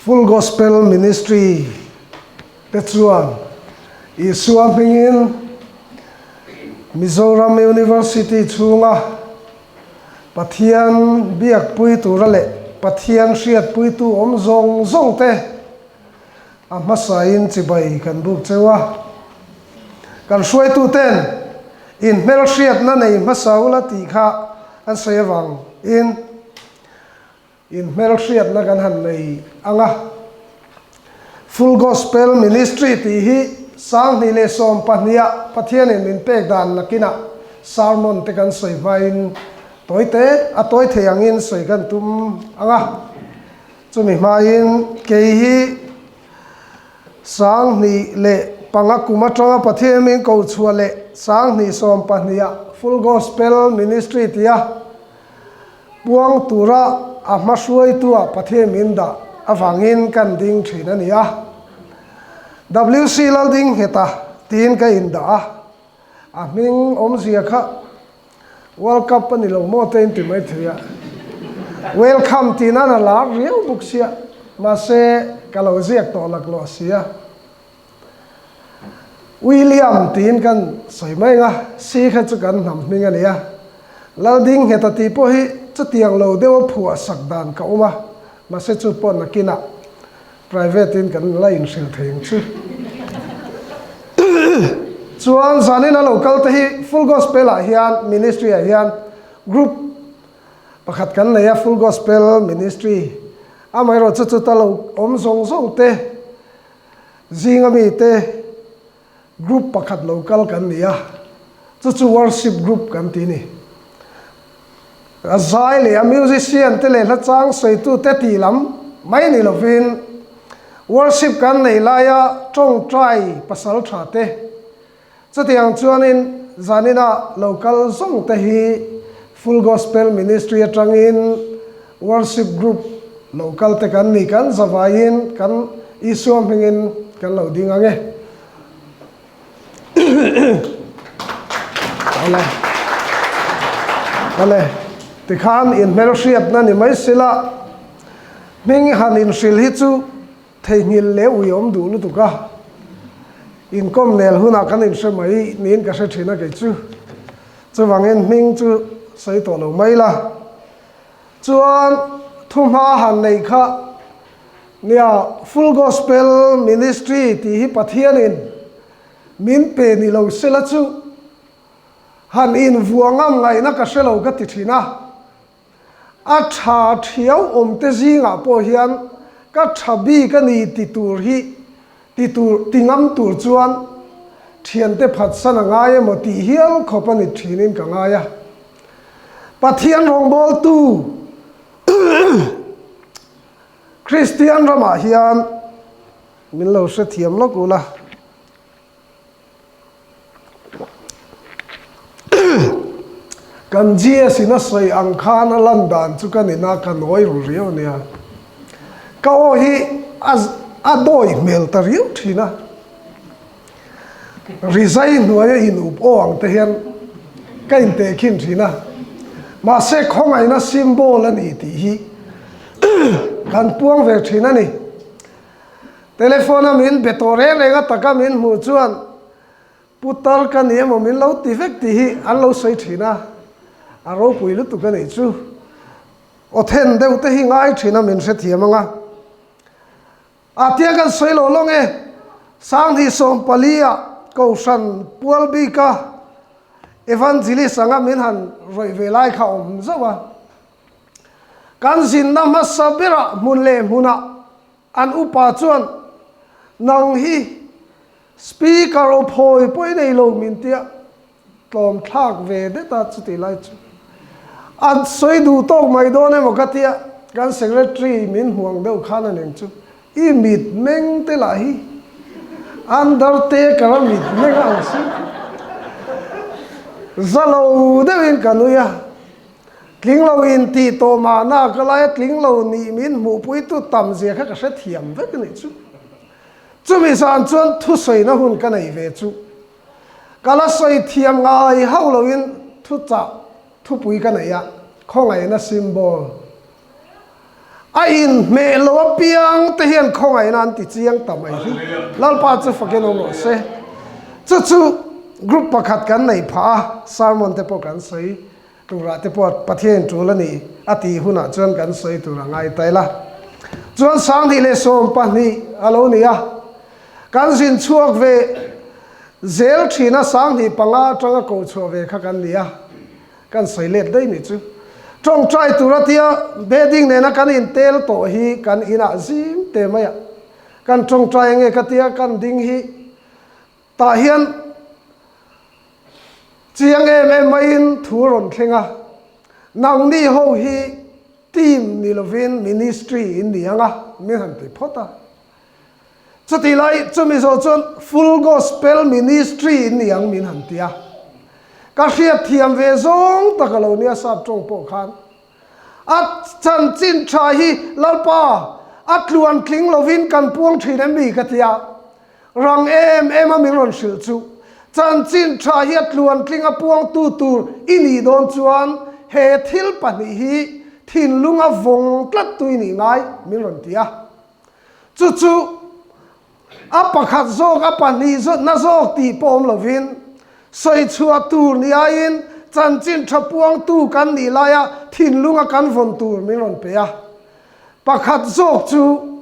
Full Gospel Ministry te chuan Isua hmingin Mizoram University chhunga Pathian biakpui tura leh Pathian hriatpuitu awm zawng zawng te a hmasain chibai kan buk cheu a. Kan hruaituten inhmelhriatna nei hmasa ula tih kha an sawi avangin Inhmelhriatna kan han nei ang a, Full Gospel Ministry tih hi 2012 ah Pathianin min pek dan nakinah sermon te kan sawi hmain tawi te a tawi thei angin sawi kan tum ang a. Chumi hmain kei hi 2005 kum atanga Pathian min ko chhuah leh 2012 ah Full Gospel Ministry tia Puang tura a hma hruaitua Pathian min dah avangin kan ding thin a ni a. WC Laldingheta tiin ka indah a, a hming awmzia kha World Cup a ni lo maw te in ti mai thei a. Welcome tih nan a lar riau bawk sia, mahse ka lo ziak tawh laklawh si a. William tiin kan sawi mai ang a, si kha chu kan hnam hming a ni a. Laldingheta tih pawh hi chutiang lo deuha phuah sak dan ka awm a, mahse chu pawh nakinah private in kan la inhrilh thei ang chu. Chuan zanin a lo kal te hi Full Gospel ah hian ministry ah hian group pakhat kan nei a, Full Gospel Ministry, amaherawhchu chuta lo awm zawng zawng te Zinga mite group pakhat lo kal kan ni a, chu chu worship group kan ti ni. A zai leh a musician te leh hla chang sawitu te tih lam mai ni lovin worship kan nei laia tawngtai pasal tha te, chutiang chuanin zanina lo kal zawng te hi Full Gospel Ministry atangin worship group lo kal te kan ni, kan zavaiin kan Isua hmingin kan lo ding ang e. Awle. Awle. Tikhan inhmelhriatna ni mai sila hming han inhrilh hi chu Theihnghilh leh ui awm duh lutuk a, inkawm nel hunah kan inhre mai niin ka hre thin a kei chu. Chuvangin hming chu sawi tawh lo mai la. Chuan thuhma han neih kha nia Full Gospel Ministry tih hi Pathianin min pe ni lo sela chu han invuah ngam ngaihna ka hre lo ka ti thin a. A tha thiau awm te zingah pawh hian ka tha bik a ni ti tur hi ti tur ti ngam tur chuan thiante phatsan a ngai emaw tih hial khawp a ni thinin ka ngai a. Pathian rawngbawltu Kristian ramah hian min lo hrethiam lawk ula. Kan GS in a sawi ang khan a lan dan chu ka nina ka nawi ru riau ania. Ka aw hi a a dawi hmel ta riau thin a. Rizai hnuaia in up aw ang te hian ka intehkhin thin a. Mahse khawngaihna symbol a ni tih hi kan puang ve thin a ni. Telephone a min be tawh reng reng a taka min hmuh chuan putar ka ni emaw min lo ti vek tih hi an lo sawi thin a, a ropui lutuk a nih chu. Aw then deuh te hi ngai thin a min hrethiam ang a. A tia kan sawi lo lawng e, 2014 ah Kohhran pual bika Evangelist anga min han rawih ve lai kha awm zauh a. Kan zinna hmasa berah hmun leh hmunah an upa chuan nang hi speaker aw phawi pawh i nei lo min tia tlawm thlak ve det a chutih lai chu an sawi duh tawk mai dawn emaw ka tia kan secretary min hmu ang deuh khan a neng chu i mit meng te lah hi undertaker a mit meng ang si za lo deuhin ka nui a. Tling lo in tih tawh mahna ka laia tling lo nih min hmuhpuitu tam zia kha ka hrethiam vek a nih chu. Chumi zan chuan thusawina hun ka nei ve chu. Ka la sawi thiam ngai hauh loin thuchah thupui ka nei a, khawngaihna symbol. A inhmeh lo apiang te hian khawngaihna an ti chiang ta mai hi. Lalpa chu fakin awm rawh se. Chu chu group pakhat kan neih phah a, sermon te pawh kan sawi turah te pawh Pathian tul a ni a tih hunah chuan kan sawi tur a ngai ta ila. Chuan 2012 a lo ni a, kan zin chhuak ve zel thin a, 2005 atanga koh chhuah ve kha kan ni a. Kan sawi let daih nih chu. Tawngtai tur a tia bedding nena kan intel tawh hi kan inah zim te mai a. Kan tawngtai ange ka tia kan ding hi tah hian chiang em em maiin thu rawn thleng a. Nangni ho hi team ni lovin ministry in ni ang a min han ti phawt a. Chutih lai chumi zawh chuan Full Gospel Ministry in ni ang min han ti a. Ka hriat thiam ve zawng tak a lo nia sap tawng pawh khan. A chanchin tha hi Lalpa a tluan tling lovin kan puang thin em mi ka ti a. Rang em em a min rawn hrilh chu. Chanchin tha hi a tluan tling a puangtu tur i nih dawn chuan he thil pahnih hi thinlunga vawng tlat tu i nih ngai min rawn ti a. Chu chu a pakhat zawk, a pahnih na zawk tih pawh awm lovin, sawi chhuah tur ni aiin chanchin tha puangtu kan nih laia thinlunga kan vawn tur min rawn pe a. Pakhat zawk chu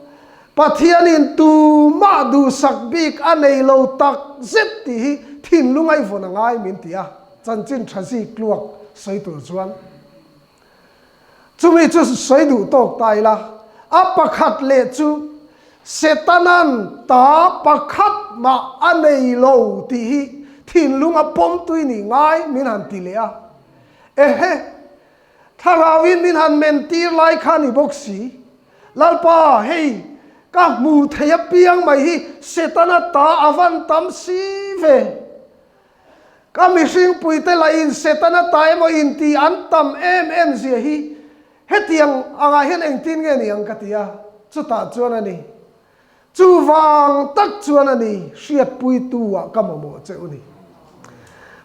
Pathianin tumah duhsak bik a nei lo tak zet tih hi thinlunga i vawn a ngai min ti a, chanchin tha zik tluak sawi tur chuan. Chumi chu sawi duh tawk ta ila, a pakhat leh chu Setana'n ta pakhat mah a nei lo tih hi thinlung a pawm tui nih ngai min han ti leh a. Ehe, thlarauin min han men tir lai kha ni bawk si. Lalpa, hei ka hmu thei apiang mai hi Setana ta a van tam si ve. Ka mihringpuite lahin Setana ta emaw inti an tam em em zia hi hetiang angah hian engtin nge ni ang ka ti a, chutah chuan a ni. Chuvang tak chuan a ni hriatpuitu ah ka mamawh che u ni.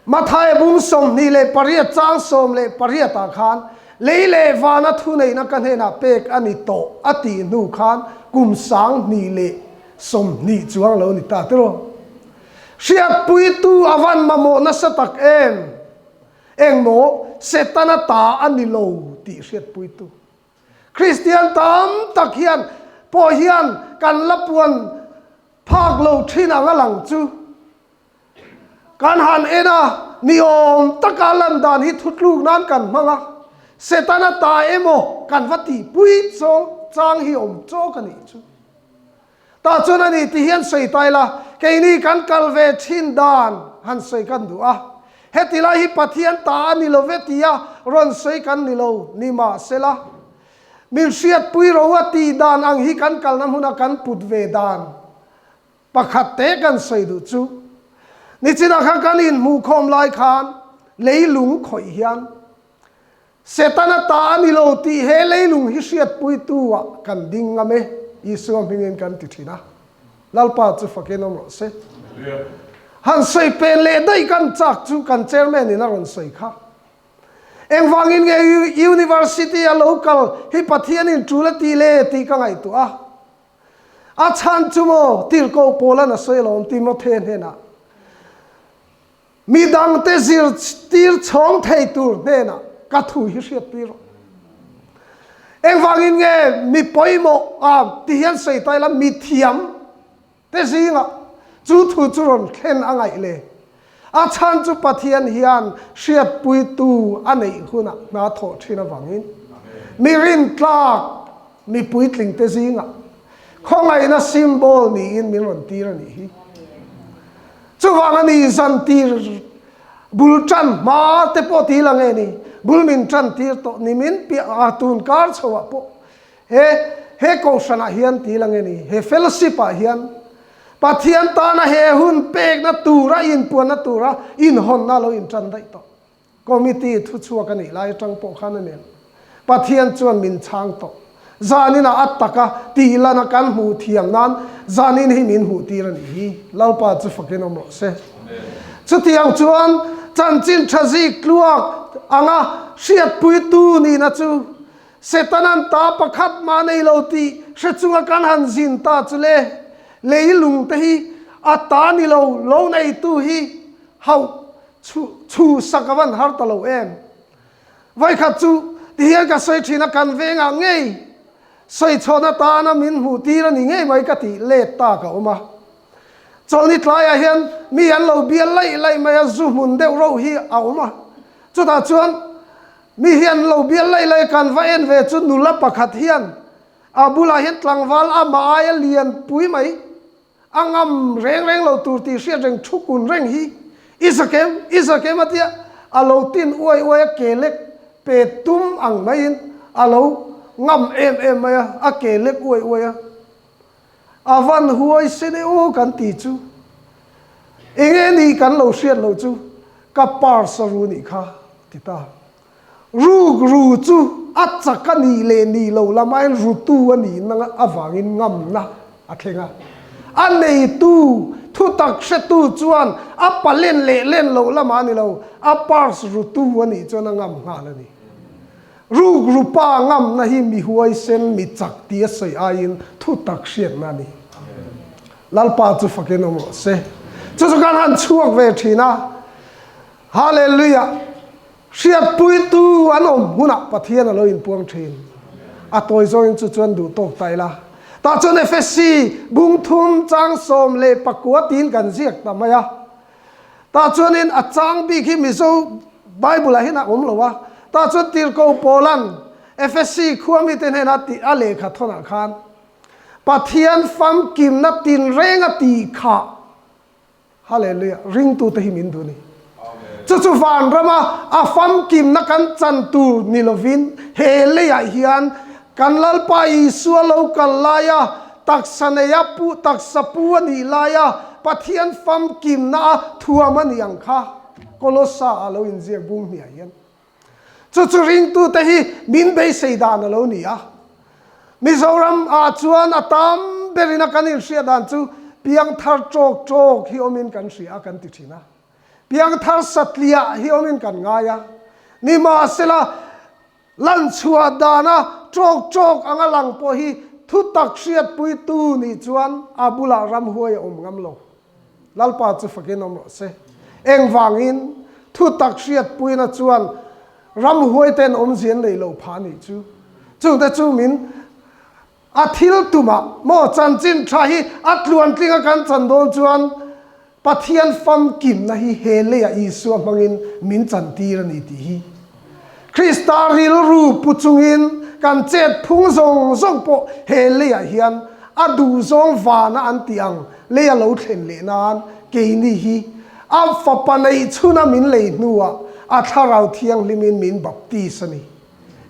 Mathaia bung 28 chang 18 ah khan lei leh vana thuneihna ka hnenah pek a ni tawh a tih hnu khan kum 2020 chuang lo ni ta tiraw. Hriatpuitu a van mamawh nasa tak em? Engmaw Setana ta a ni lo tih hriatpuitu. Kristian tam tak hian pawh hian kan la puan phak lo thin ang a lang chu. Kan han en a, ni awm taka lan dan hi thutluk nan kan hmang a, Setana ta emaw kan va tihpui chawng chang hi awm chawk a nih chu. Tah chuan a ni ti hian sawi ta ila, keini kan kal ve thin dan han sawi kan duh a. Heti lai hi Pathian ta a ni lo ve tia rawn sawi kan ni lo ni mahsela, min hriatpui ro a tih dan ang hi kan kalna hmuna kan put ve dan pakhat te kan sawi duh chu. Nichinah khan kan inhmuhkhawm lai khan leilung khawih hian Setana ta a ni lo tih he leilung hi hriatpuitu ah kan ding ngam e, Isua hmingin kan ti thin a. Lalpa chu fakin awm rawh se. Han sawi pen leh daih kan chak chu kan chairman in a rawn sawi kha. Engvangin nge University a lo kal hi Pathianin tul a ti le tih ka ngaihtuah a. A chhan chu maw tirhkoh Paula'n a sawi alawm Timothe hnenah. Mi dangte zirtir chhawng thei tur hnenah ka thu hi hriatpui rawh. Engvangin nge mi pawimawh a ti hian sawi ta ila mi thiam te zingah chu thu chu rawn thlen a ngaih le? A chhan chu Pathian hian hriatpuitu a neih hunah hna thawh thin avangin mi rintlak mi puitlingte zingah khawngaihna symbol niin min rawn tir a nih hi. Chuvang a ni zan tir bul tan hma te pawh ti lang e ni, bul min tan tir tawh ni min piah a tun kar chho ah pawh he he kohhran ah hian ti lang e ni, he fellowship ah hian Pathian tana he hun pekna tura inpuanna tura inhawnna lo intan daih tawh. Committee thuchhuak a nih lai atang pawh khan a nen Pathian chuan min chhang tawh. Zaninah a taka tih lana kan hmuh thiam nan zanin hi min hmuh tir a nih hi. Lalpa chu fakin awm rawh se. Chutiang chuan chanchin tha zik tluak anga hriatpuitu nihna chu. Setana'n ta pakhat mah nei lo tih hre chunga kan han zin ta chu le, leilung te hi a ta ni lo, lo neitu hi hauh chhu sak a van har ta lo em? Vawikhat chu tihian ka sawi thin a, kan vengah ngei sawi chhawn atana min hmuh tir a ni ngei mai ka tih let ta ka awm a. Chawlhni tlaiah hian mi an lo bial laih laih mai a, zu hmun deuh rauh hi a awm a. Chutah chuan mi hi an lo bial laih laih a, kan va en ve chu nula pakhat hian a bulah hian tlangval amah aia lian pui mai a ngam reng reng lo tur tih hriat reng thu kun reng hi i zakem i zakem a tia a lo tin uai uai a ke lek pe tum ang maiin a lo ngam em em mai a, a ke lek uai uai a. A van huai se deuh aw kan ti chu enge ni kan lo hriat loh chu ka purse a ru nih kha ti ta. Ruk ru chu a chak a nih leh nih loh lam aiin rutu a nih na avangin ngamna a thleng a. A neitu thutak hretu chuan a palen leh len loh lamah a ni lo, a purse rutu a nih chuan a ngam nghal a ni. Rukru pa ngamna hi mi huaisen, mi chak tia sawi aiin thutak hriatna a ni. Lalpa chu fakin awm rawh se. Chu chu kan han chhuak ve thin a. Hallelujah! Hriatpuitu an awm hunah Pathian a lo inpuang thin. A tawi zawngin chu chuan duh tawk ta ila. Tah chuan Efesi bungthum chang 19 tiin kan ziak ta mai a. Tah chuanin a chang bik hi Mizo Bible ah hian a awm lo a, tah chuan Tirhkoh Paula'n Efesi khua mite hnena tih a lehkha thawnah khan Pathian famkimna tinreng a tih khah. Hallelujah! Ringtute hi min duh ni. Chu chu vanrama a famkimna kan chan tur ni lovin he leiah hian Kan Lalpa Isua lo kal laia taksa neia pu taksa pu a nih laia Pathian famkimna a thuam a nih ang kha Kolossa ah lo inziak bung hniah hian chu chu ringtute hi min beisei dan a lo ni a. Mizoram ah chuan a tam berin a kan inhriat dan chu piangthar tawk tawk hi awmin kan hria a kan ti thin a. Piangthar satliah hi awmin kan ngai a. Nimahsela Lanchhuah dana ṭawk ṭawk anga lang pawh hi thutak hriatpuitu nih chuan a bulah ramhuai a awm ngam lo. Lalpa chu fakin awm rawh se. Engvangin thutak hriatpuina chuan ramhuai ten awmzia an neih loh phah a nih chu. Chungte chu min A thil tumah maw chanchin tha hi a tluantling a kan chan dawn chuan Pathian famkimna hi he leiah Isua hmangin min chantir a ni tih hi Krista rilru pu chungin kan chet phung zawng zawng pawh he leiah hian a duhzawng vana an tih ang leia lo thlen leh nan keini hi a fapa neih chhuna min lei hnuah a thlarau thianghlimin min baptis a ni.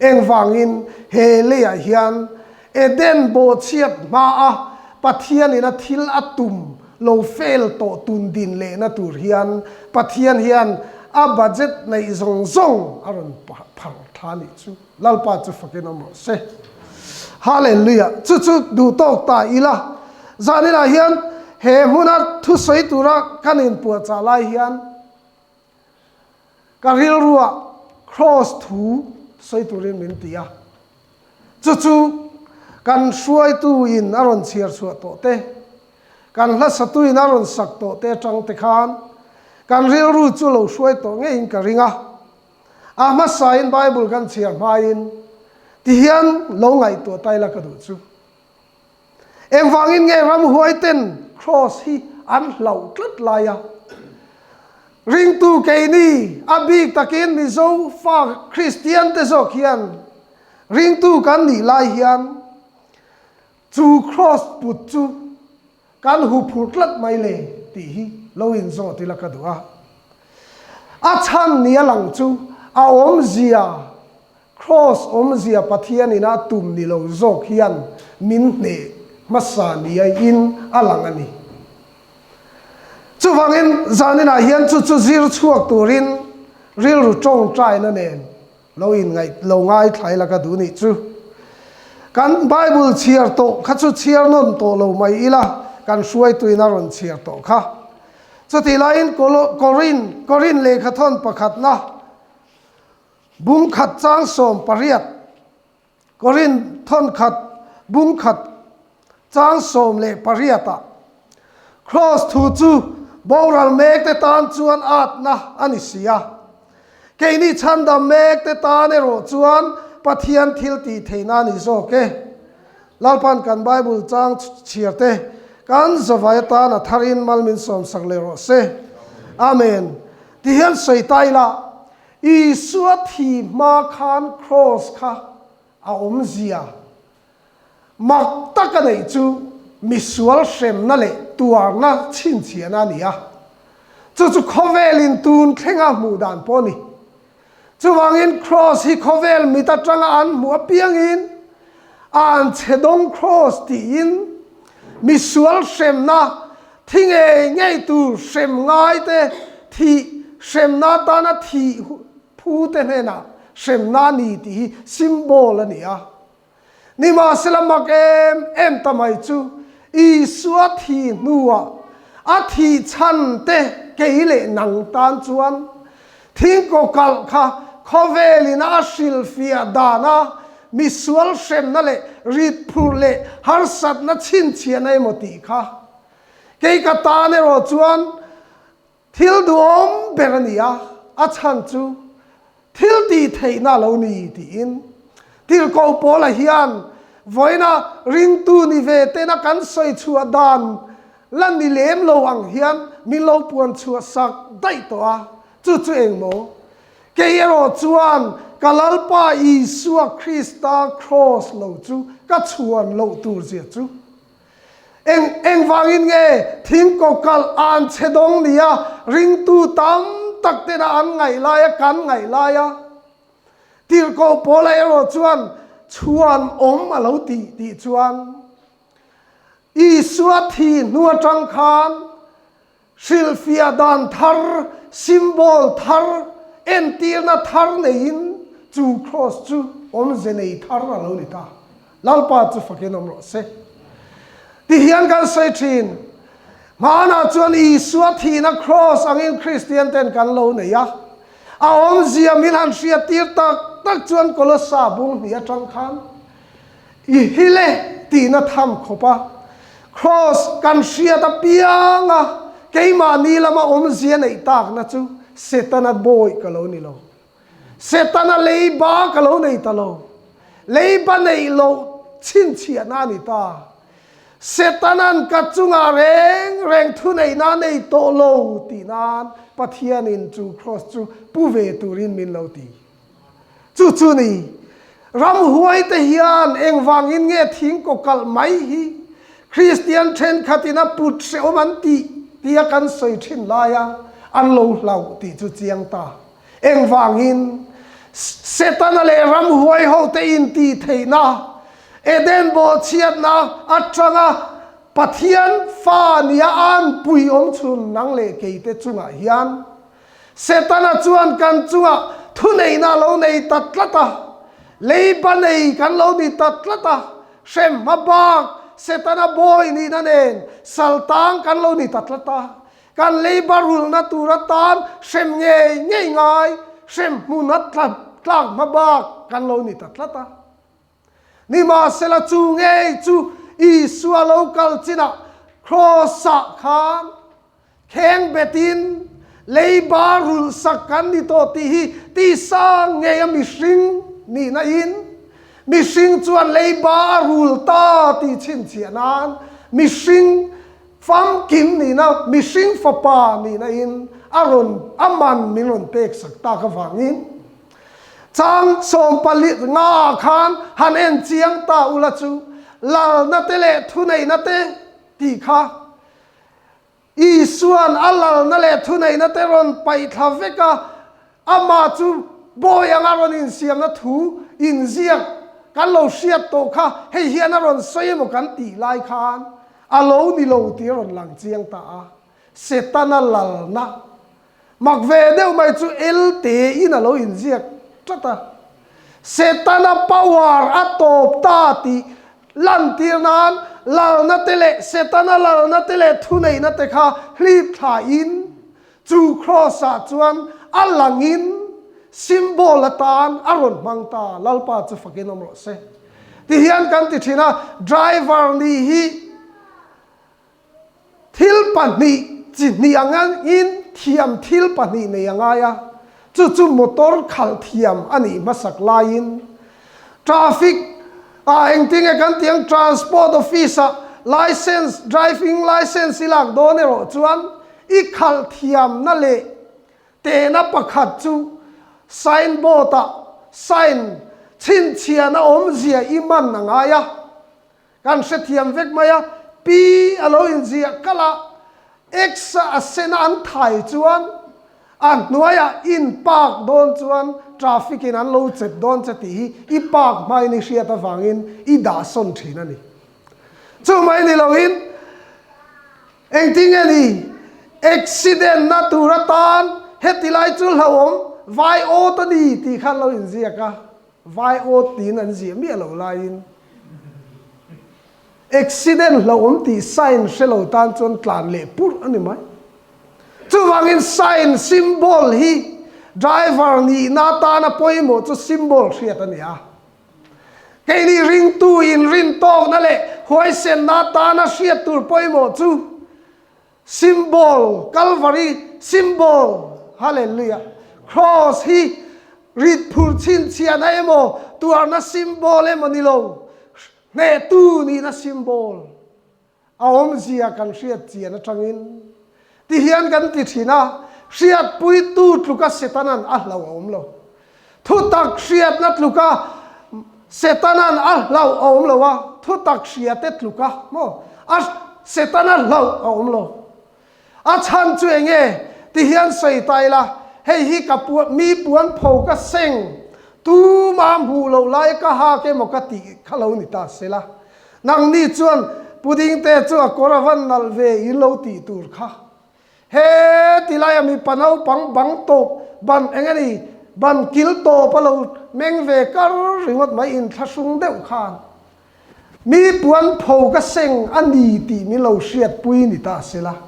Engvangin he leiah hian Eden bawhchhiat hmaa Pathianin a thil a tum lo fail tawh tun din lehna tur hian Pathian hian a budget neih zawng zawng a rawn phar tha nih chu. Lalpa chu fakin awm rawh se. Hallelujah! Chu chu duh tawk ta ila. Zaninah hian he hmuna thusawi tura kan inpuahchah lai hian, Ka rilruah Kraws thu sawi turin min ti a, chu chu kan hruaituin a rawn chhiar chhuah tawh te, kan hlasatuin a rawn sak tawh te atang te khan kan rilru chu lo hruai tawh ngeiin ka ring a. A hmasain Bible kan chhiar hmain tihian lo ngaihtuah ta ila ka duh chu. Engvangin nge ramhuai ten Kraws hi an hlauh tlat lai a? Ringtu keini, a bik takin Mizo fa Kristian te zawk hian ringtu kan nih lai hian chu Kraws put chu kan huphurh tlat mai le tih hi lo inzawt ila ka duh a. A chhan nia lang chu a awmzia Kraws awmzia Pathianin a tum ni lo zawk hian min hneh hmasa niaiin a lang a ni. Chuvangin zaninah hian chu chu zir chhuak turin rilru tawngtaina nen lo inngaih lo ngaithla ila ka duh nih chu. Kan Bible chhiar tawh kha chu chhiar nawn tawh lo mai ila kan hruaituin a rawn chhiar tawh kha. Chutih laiin Korin Korin lehkhathawn pakhatna Bung khat chang 18. Korinth thawnkhat bungkhat chang 18 ah, Kraws thu chu boral mekte tan chuan atna a ni si a, keini chhandam mekte tan erawh chuan Pathian thil tih theihna a ni zawk e. Lalpan kan Bible chang chhiar te kan zavai atan a tharin mal min sawmsak leh rawh se. Amen. Ti hian sawi ta ila, Isua thi hma khan kraws kha a awmzia mak tak a neih chu misual hremna leh tuarna chhinchhiahna a ni a, chu chu khawvelin tun thlenga hmuh dan pawh a ni. Chuvangin kraws hi khawvel mit atanga an hmuh apiangin a an chhe dawng kraws tiin misual hremna thi ngei ngei tur hrem ngaite thih hremna atana thih phu te hnenah hremna a ni tih hi symbol a ni a. Nimahsela mak em em ta mai chu Isua thi hnuah a thih chhan te kei leh nang tan chuan thingkaw kalh kha khawvelin a hrilhfiah dana misual hremna leh ritphurh leh harsatna chhinchhiahna emaw tih kha kei ka tan erawh chuan Thil duhawm ber a ni a, a chhan chu thil tih theihna a lo ni tiin Tirhkoh Paula hian vawiina ringtu ni ve tena kan sawi chhuah dan la ni lem lo ang hian min lo puan chhuah sak daih tawh a, chu chu eng maw? Kei erawh chuan ka Lalpa Isua Krista kraws lo chu ka chhuan loh tur zia chu Eng engvangin nge thingkaw kalh an chhe dawng nia ringtu tam tak tena an ngaih laia kan ngaih laia tirhkoh Paula erawh chuan chhuan awm a lo tih tih chuan Isua thi hnu atang khan Hrilhfiah dan thar, symbol thar, entirna thar neiin chu kraws chu awmze nei thar a lo ni ta. Lalpa chu fakin awm rawh se. Ti hian kan sawi thin, Hmanah chuan Isua thihna kraws angin Kristian ten kan lo nei a, a awmzia min han hriattir tak tak chuan Kolossa bung hnih atang khan I hi le tihna tham khawp a, Kraws kan hriat apiang a, keimahni lama awmzia neih takna chu Setana bawi ka lo ni lo. Setana leiba ka lo nei ta lo. Leiba neih loh chhinchhiahna a ni ta. Setanan ka chungah reng reng thuneihna a nei tawh lo tih nan Pathianin chu Kraws chu pu ve turin min lo ti. Chu chu ni, ramhuaite hian engvangin nge thingkaw kalh mai hi Kristian thenkhatin a put hrehawm an tih tia kan sawi thin laia an lo hlauh tih chu chiang ta. Engvangin? Setana leh ramhuai hote intih theihna, Eden bawhchhiatna atanga Pathian fa nia an pui awm chhun nang leh keite chungah hian Setana chuan kan chungah thuneihna a lo nei ta tlat a, leiba nei kan lo ni ta tlat a, hrem hma bak Setana bawi nihna nen sal tang kan lo ni ta tlat a, kan leiba rulna tur atan hrem ngei ngei ngai hrem hmun a tlak hma bak kan lo ni ta tlat a. Nimahsela chu ngei chu Isua lo kal chinah Kraws-ah khan kheng betin leiba rulh sak kan ni tawh tih hi tisa ngei a mihring nihna in mihring chuan leiba a rul ta tih chhinchhiah nan mihring famkim nihna mihring fapa nihna in a rawn a man min rawn pek sak tak avangin Chang 14 ngaah khan han en chiang ta ula chu lalna te leh thuneihna te tih kha Isuan a lalna leh thuneihna te rawn paih thla vek a, amah chu bawi anga rawn insiamna thu inziak kan lo hriat tawh kha hei hian a rawn sawi emaw kan tih lai khan a lo ni lo tih a rawn lang chiang ta a, Setana lalna Mak ve deuh mai chu L te in a lo inziak tlat a, Setana power a tawp ta tih lantir nan lalna te leh Setana lalna te leh thuneihna te kha hlip thla in chu kraws ah chuan a langin symbol atan a rawn hmang ta, Lalpa chu fakin awm rawh se. Ti hian kan ti thin a, driver nih hi thil pahnih chi hnih angin thiam thil pahnih nei a ngai a, chu chu motor khalh thiam a nih hmasak laiin traffic ah engtinge kan tih ang transport office ah licence driving licence i lak dawn erawh chuan i khalh thiamna leh Tehna pakhat chu sign board ah sign chhinchhiahna awmzia i man a ngai a, kan hrethiam vek mai a, P a lo inziah kalh a, X a a sen a an thai chuan a hnuaiah in park dawn chuan traffic in an lo chep dawn che tih hi i park hmain i hriat avangin i dah sawn thin a ni. Chu mai ni loin Engtinge ni accident na tur atan heti lai chu hlauhawm vai awt a ni tih khan lo inziak a, vai awt tiin an ziah miah lo laiin accident hlauhawm tih sign hre lo tan chuan tlan leh purh a ni mai. Chuvangin sign, symbol, hi driver nihna atana pawimawh chu symbol hriat a ni a. Keini ringtu inrintawkna leh huaisenna atana hriat tur pawimawh chu symbol, Kalvari symbol, Hallelujah, Cross hi rit phur chhinchhiahna emaw, tuarna symbol emaw ni lo, hnehtu nihna symbol. A awmzia kan hriat chian atangin ti hian kan ti thin a, hriatpuitu tluka Setanan a hlauh a awm lo. Thutak hriatna tluka Setanan a hlauh a awm lo a, thutak hriate tluka maw a Setana hlauh a awm lo. A chhan chu eng nge? Ti hian sawi ta ila, hei hi ka puan, mi puan pho ka seng, tuma hmuh loh lai ka hak emaw ka tih kha lo ni ta sela. Nangni chuan puding te chu a kawr a van nalh ve in lo tih tur kha. He ti laia mipa naupang bang tawp ban eng a ni, ban kil tawp a lo meng ve kar ringawt mai inthlahrung deuh khan. Mi puan pho ka seng a ni tih min lo hriatpui ni ta sela.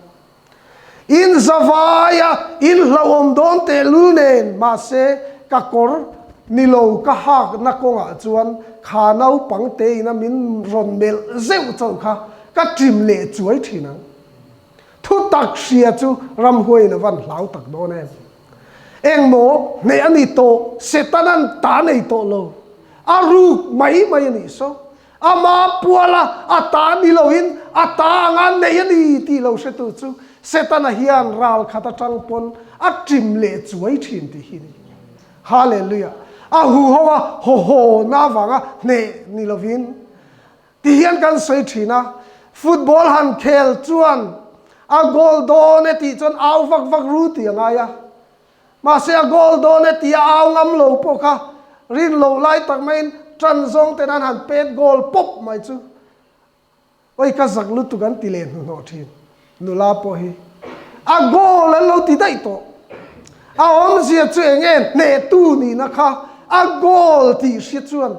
In zavaia in hlauhawm dawn tehlul nen, mahse ka kawr ni lo ka hakna kawngah chuan kha naupang tein a min rawn melh zeuh chauh kha ka ṭim leh chuai ṭhin ang. Thutak hria chu ramhuaiin a van hlau tak dawn em? Engmaw hneh a ni tawh, Setanan ta nei tawh lo. A ruk mai mai a nih saw. Ama puala a ta ni loin a ta anga nei a ni tih lo hretu chu Setana hian ral khat atang pawn a ṭim leh chuai ṭhin tih hi a ni. Hallelujah! A huho a haw hawna avanga hneh ni lovin Ti hian kan sawi thin a, football han khel chuan a goal dawn e tih chuan au vak vak ru tih a ngai a, mahse a goal dawn e tih a au ngam lo pawh kha rin loh lai tak maiin tan zawng ten an han pet goal pawp mai chu oi ka zak lutuk an ti leh hnuhnawh thin. Nula pawh hi a goal an lo ti daih tawh. A awmzia chu eng nge hnehtu nihna kha a goal tih hria chuan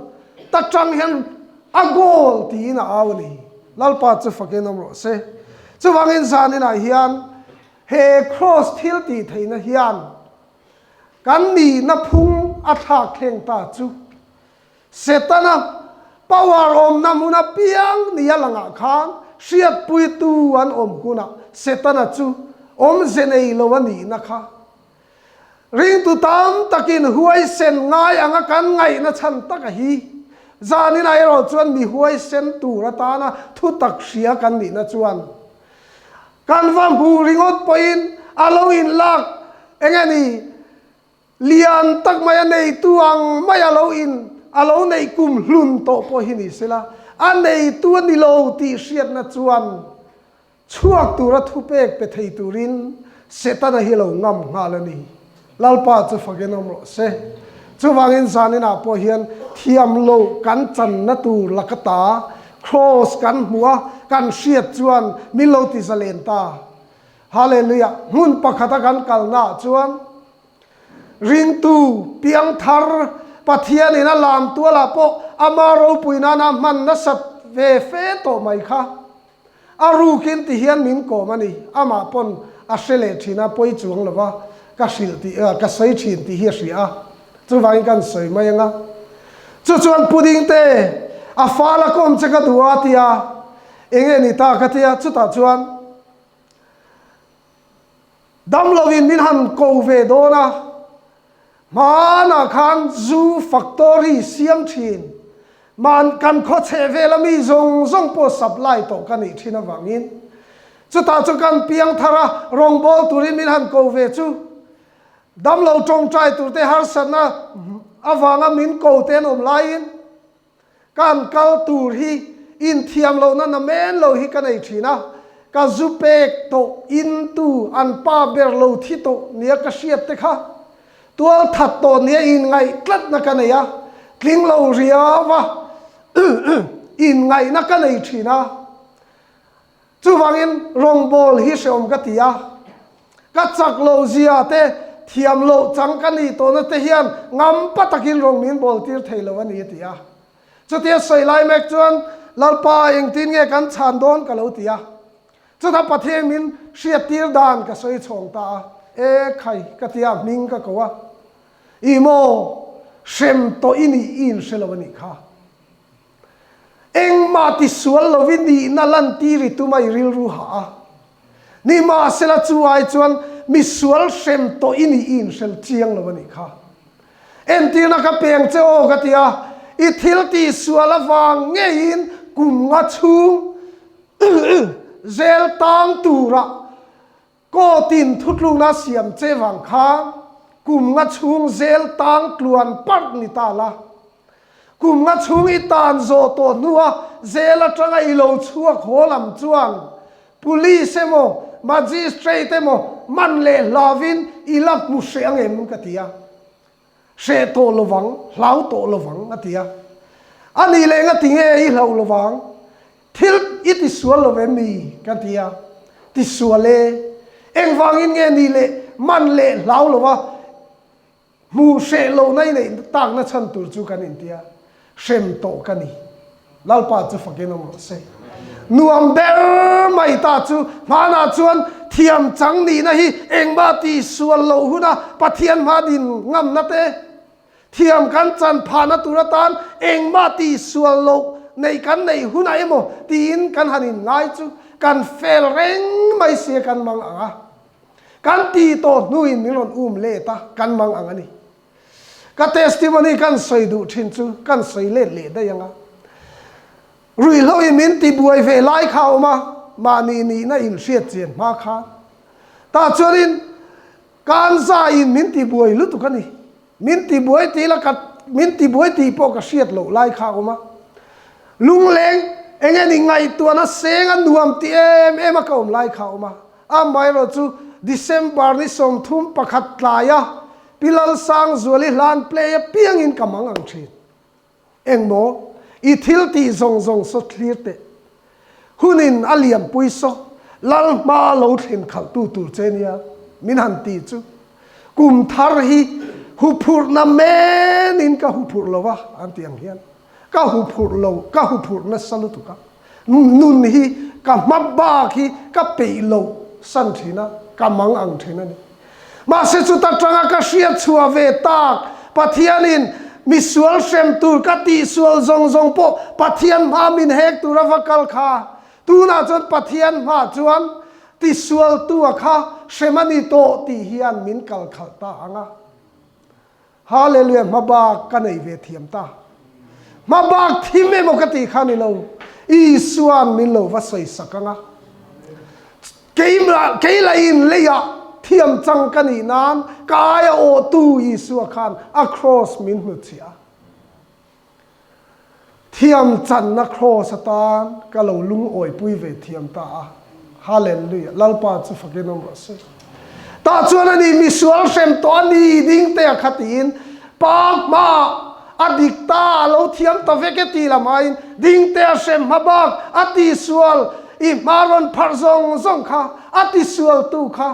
ta tang hian a goal tiin a au a ni. Lalpa chu fakin awm rawh se. Chuvangin zaninah hian he cross thil tih theihna hian kan nihna phung a thlak thleng ta chu Setana power awmna hmun apiang nia langah khan hriatpuitu an awm hunah Setana chu awmze nei lo a nihna kha ringtu tam takin huaisen ngai anga kan ngaihna chhan taka hi zaninah erawh chuan mi huaisen tur atana thutak hria kan nihna chuan kan va hmuh ringawt pawhin a lo inlak eng nge ni Lian tak mai a neitu ang mai a lo in a lo neih kum hlun tawh pawh hi ni sela, a neitu a ni lo tih hriatna chuan chhuak tura thupek pe thei turin Setana hi lo ngam nghal a ni. Lalpa chu fakin awm rawh se. Chuvangin zaninah pawh hian thiam loh kan channa tur laka ta Kraws kan hmuh a, kan hriat chuan min lo ti zalen ta. Hallelujah! Hmun pakhata kan kalnaah chuan ringtu piangthar Pathianin a lam tualah pawh ama ropui nana hman nasat ve fe tawh mai kha a rukin ti hian min kawm a ni. Amah pawn a hre leh thin a, pawi chuang lova ka hrilh tih ka sawi thin tih hi a hria a, chuvangin kan sawi mai anga. Chu chuan pudding te. A fal a kawm che ka duh a tia, enge ni ta ka tia, chutah chuan damloin min han ko ve dawn a, hmanah khan zu factory siam thin, man kan khaw chheh vela mi zawng zawng pawh supply tawh ka nih thin avangin chutah chu kan piang thar a, rawngbâwl turin min han ko ve chu Damlo tawngtai turte harsatna avanga min ko te an awm laiin kan kal tur hi inthiam lohna namen lo hi ka nei thin a, ka zu pek tawh in tu an pa ber lo thi tawh nia ka hriat te kha tual that tawh nia inngaih tlatna ka nei a, tling lo riau a inngaihna ka nei thin a. Chuvangin rawngbawl hi hreawm ka ti a, ka chak loh zia te, thiam loh chang ka nih tawhna te hian ngampa takin rawng min bawl tir thei lo a ni a ti a. Chutia sawi lai mek chuan Lalpa engtin nge kan chhan dawn ka lo ti a. Chutah Pathian min hriattir dan ka sawi chhawng ta a, E khai ka ti a, hming ka ko a, Ih maw, hrem tawh i nih i inhre lo a nih kha. Engmah tisual lovin nihna lantir i tum a i rilru hah a. Nimahsela chu ai chuan misual hrem tawh i nih i inhrel chiang lo a nih kha. Entirna ka peng che aw ka ti a, i thil tihsual avang ngeiin kum nga chhung zel tang turah Court-in thutlukna siam che vang kha kum nga chhung zel tang tluan parh ni ta la. Kum nga chhung i tan zawh tawh hnua zel atanga i lo chhuak haw lam chuan Police emaw Magistrate emaw man leh hlavin i la hmu hreh ang em ka ti a. Hreh tawh lovang, hlau tawh lovang a ti a. A nih leh nga tinge i hlauh lovang? Thil i tisual lo em mi? Ka ti a. Tisual e. Engvangin nge ni leh man leh hlau lova hmuh hreh lohna i neih takna chhan tur chu kan intia hrem tawh ka ni. Lalpa chu fakin awm rawh se. Nuam ber mai ta chu hmanah chuan thiam chang nihna hi engmah tihsual loh huna Pathian hma din ngamna te, Thiam kan chan phahna tur atan engmah tihsual loh neih kan neih hunah emaw tiin kan han inngai chu kan fel reng mai sia kan mang ang a. Kan tih tawh hnuin min rawn um let a, kan mang ang a ni. Ka testimony kan sawi duh thin chu kan sawi let leh daih ang a. Ruihhloin min tibuai ve lai kha a awm a, mahni nihna inhriat chian hma khan. Tah chuanin Kan zaiin min tibuai lutuk a ni. Min tibuai tih la ka min tibuai tih pawh ka hriat loh lai kha a awm a. Lungleng eng nge ni ngaihtuahna seng a nuam ti em em a ka awm lai kha a awm a. Amaherawh chu December ni 31 tlaia Pi Lalsangzuali hlan play apiangin ka mang ang thin. Engmaw? I thil tih zawng zawng saw thlir teh. Hunin a lianpui saw lal hma lo thlen khalhtu tur che nia min han ti chu. Kum thar hi huphurhna menin ka huphurh lo a an ti ang hian ka huphurh lo, ka huphurh nasa lutuk a. Nun hi ka hma bak hi ka peih lo san thin a, ka mang ang thin a ni. Mahse chuta tanga ka hriat chhuah ve tak, Pathianin misual hrem tur ka tihsual zawng zawng pawh Pathian hma min hek tur a va kal kha, tunah chuan Pathian hma chuan tisualtu a kha hrem a ni tawh tih hian min kal khalh ta ang a. Hallelujah hmabak ka nei ve thiam ta. Hmabak thim emaw ka tih kha ni lo, Isua'n min lo va sawi sak ang a. Keimah, kei lahin leiah thiam chang ka nih nan ka aia awhtu Isua khan a kraws min hnutchhiah a. Thiam channa kraws atan ka lo lungawipui ve thiam ta a. Hallelujah! Lalpa chu fakin awm rawh se. Tah chuan a ni, misual hrem tawh a ni ding te a kha tiin Pa hmaah a dik ta, a lo thiam ta vek e tih lam aiin ding te a hrem hma bak a tisual i hma rawn pharh zawng zawng kha a tisualtu kha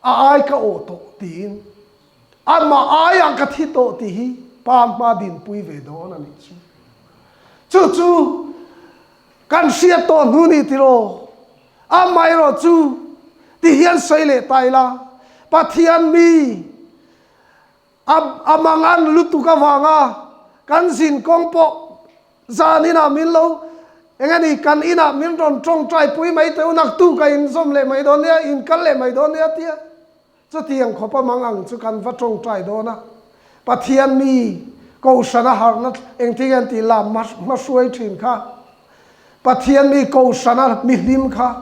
a ai ka awh tawh tiin Amah aiah ka thi tawh tih hi Pa hma dinpui ve dawn a nih chu. Chu chu kan hriat tawh hnu nih tiraw? Amaherawh chu ti hian sawi leh ta ila, Pathian mi a a mangan lutuk avanga kan zin kawng pawh. Zan inah min lo, eng a ni, kan inah min rawn tawngtai pui mai teh u, naktuk a inzawm leh mai dawn nia, inkal leh mai dawn nia tia. Chutiang khawpa mang ang chu kan va tawngtai dawn a. Pathian mi Kohhran a harhna engtin nge an tih lam hmahruai thin kha. Pathian mi Kohhran a mihlim kha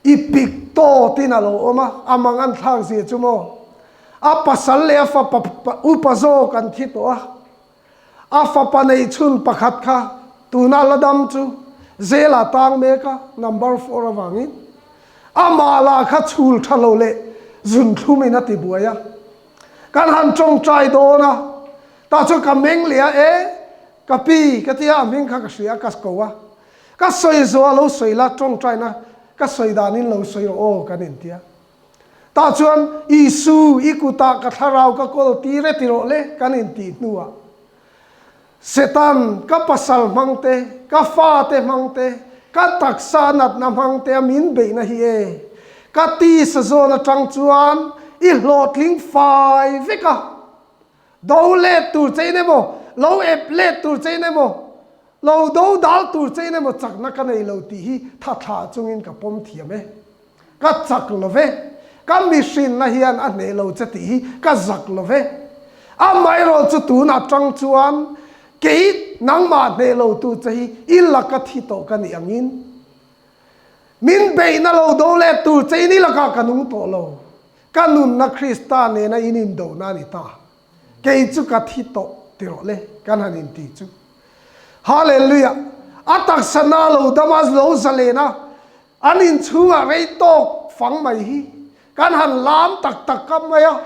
i pik tawtin a lo awm a, a mang an thlak zia chu maw. A pasal leh a fapa upa zawk an thi tawh a. A fapa neih chhun pakhat kha tuna la dam chu jail ah tang mek a, number four avangin amah lah kha chhul tha lo leh zun thlum in a ti buai a. Kan han tawngtai dawn a, tah chuan ka meng leh a, e ka pi ka tia a hming kha ka hria a, ka ko a, ka sawi zawh a lo sawi la tawngtaina ka sawi danin lo sawi rawh aw kan intia. Tah chuan, Isu, i kutah ka thlarau ka kawl tir e ti rawh le, kan intih hnuah, Setan, ka pasal hmang te, ka fate hmang te, ka taksa natna hmang te a min beihna hi e, ka tisa zawn atang chuan i hlawhtling fai vek a, do let tur che in emaw, lo ep let tur che in emaw, lo do dal tur che in emaw chakna ka nei lo tih hi tha thlah chungin ka pawm thiam e. Ka chak lo ve, ka mihrinna hian a hneh lo che tih hi ka zak lo ve. Amaherawh chu tunah tang chuan kei nangmah hneh lo tu che hi i laka thi tawh ka nih angin min beihna lo do let tur che in i lakah ka nung tawh lo. Ka nunna Krista nena in indona a ni ta. Kei chu ka thi tawh ti rawh le, kan han inti chu. Hallelujah! A taksa na lo dam a, lo zalen a. An inchhungah rei tawk fang mai hi kan han lam tak tak kap mai a,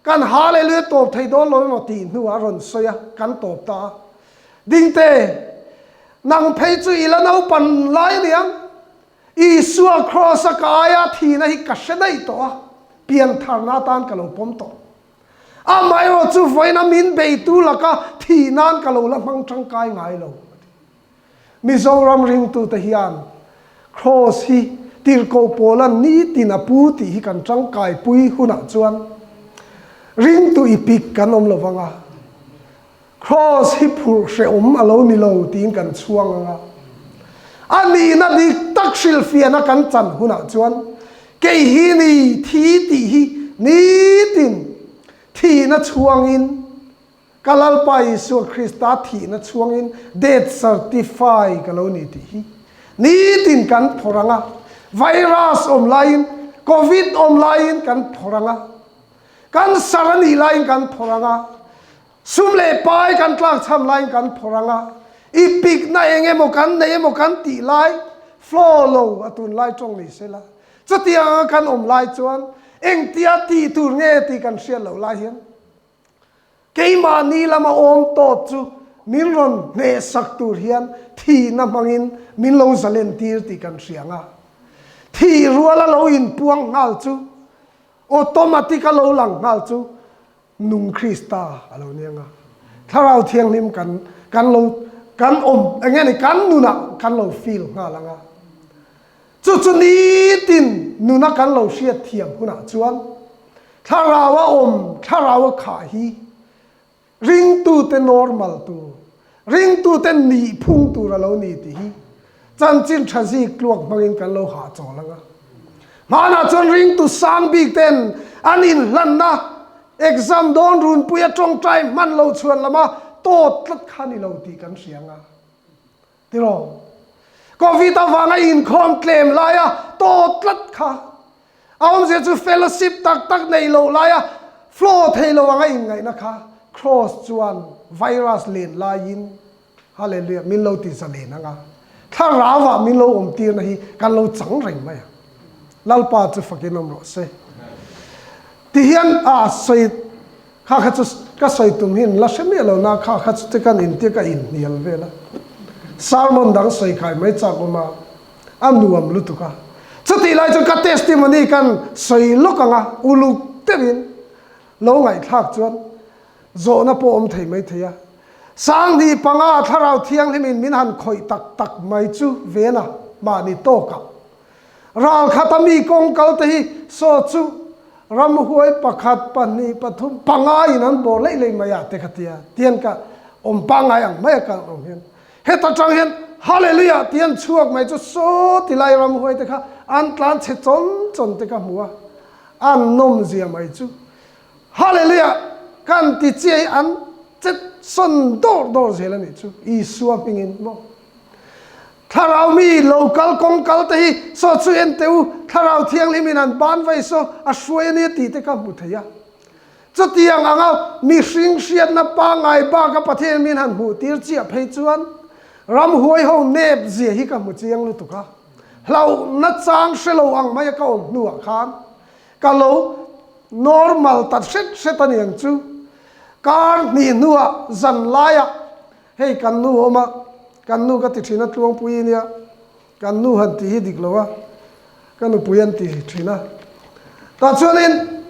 kan Hallelujah tawp thei dawn lo emaw tih hnuah a rawn sawi a, kan tawp ta a. Dingte, nang phei chu i la naupan lai a niang, Isua Kraws a ka aia thihna hi ka hre daih tawh a, piantharna atan ka lo pawm tawh. Amaherawh chu vawiina min beitu laka thih nan ka lo la hmang tangkai ngai lo. Mizoram ringtute hian Kraws hi tirhkoh pawlan nitin a pu tih hi kan tangkaipui hunah chuan ringtu i pik kan awm lo vang a, Kraws hi phurh hrehawm a lo ni lo tiin kan chhuang ang a. A nihna dik tak hrilhfiahna kan chan hunah chuan kei hi ni thi tih hi nitin thihna chhuangin Ka Lalpa Isua Krista thihna chhuangin death certify ka lo ni tih hi nitin kan phawrh ang a, virus awm laiin, covid awm laiin kan phawrh ang a, cancer a nih laiin kan phawrh ang a, sum leh pai kan tlakchham laiin kan phawrh ang a, ipikna eng emaw kan nei emaw kan tih lai flow lo a tunlai tawng ni sela, chutianga kan awm lai chuan engtia tih tur nge tih kan hriat loh lai hian Keimahni lama awm tawt chu min rawn hnehsak tur hian thihna hmangin min lo zalentir tih kan hria ang a. Thih ruala lo inpuang nghal chu, automatic a lo lang nghal chu nung Krista a lo ni ang a. Thlarau Thianghlim kan kan lo kan awm eng nge ni kan nunah kan lo feel nghal ang a. Chu chu nitin nuna kan lo hriat thiam hunah chuan Thlarau a awm, thlarau a khah hi ringtute normal tur, ringtute nihphung tur a lo ni tih hi chanchin tha zik tluak hmangin kan lo hahchawl ang a. Hmanah chuan ringtu sang bik ten an inhlanna exam dawn runpui a tawngtai hman lo chhuan lama tawt tlat kha ni lo tih kan hria ang a. Tiraw? Covid avanga inkhawm tlem laia tawt tlat kha a awmzia chu fellowship tak tak neih loh laia flow thei lo anga inngaihna kha Kraws chuan virus len laiin Hallelujah min lo ti zalen anga thlarauah min lo awm tirna hi kan lo chang reng mai ang. Lalpa chu fakin awm rawh se. Tihian a sawi Kha kha chu ka sawi tum hi an la hre miah lo na, kha kha chu te kan intia ka inhnial vel a. Sermon dang sawi khai mai chak awm a, a nuam lutuk a. Chutih lai chuan ka testimony kan sawi lawk ang a, uluk deuhin lo ngaihthlak chuan zawhna pawh awm thei mai thei a. Sanghnih panga Thlarau Thianghlimin min han khawih tak tak mai chu vena mahni tawkah Ralkhat a mi kawng kal te hi saw chu ramhuai pakhat, pahnih, pathum, panga in an bawr leih leih mai a te kha tia tian ka awm pangngai ang mai a kal awm hian. Heta tang hian Hallelujah tih an chhuak mai chu saw ti lai ramhuai te kha an tlan chhe chawn chawn te ka hmu a, an nawm zia mai chu. Hallelujah kan ti chiah hi an chet sawn dawr dawr zel a nih chu Isua hmingin maw. Thlarau mi lo kal kawng kal te hi saw chu en teh u, Thlarau Thianghlim in an ban vai saw a hruai a nia tih te ka hmu thei a. Chutiang anga mihring hriatna pangngai baka Pathian min han hmuh tir chiah phei chuan ramhuai ho nep zia hi ka hmu chiang lutuk a, hlauhna chang hre lo ang maia ka awm hnuah khan ka lo normal ta hret hret a niang chu. Kar hnih hnuah zan laiah hei kan nu awm a, kan nu ka ti thin a tluangpui nia, Kan nu han tih hi dik lo a, ka nupui an ti thin a. Tah chuanin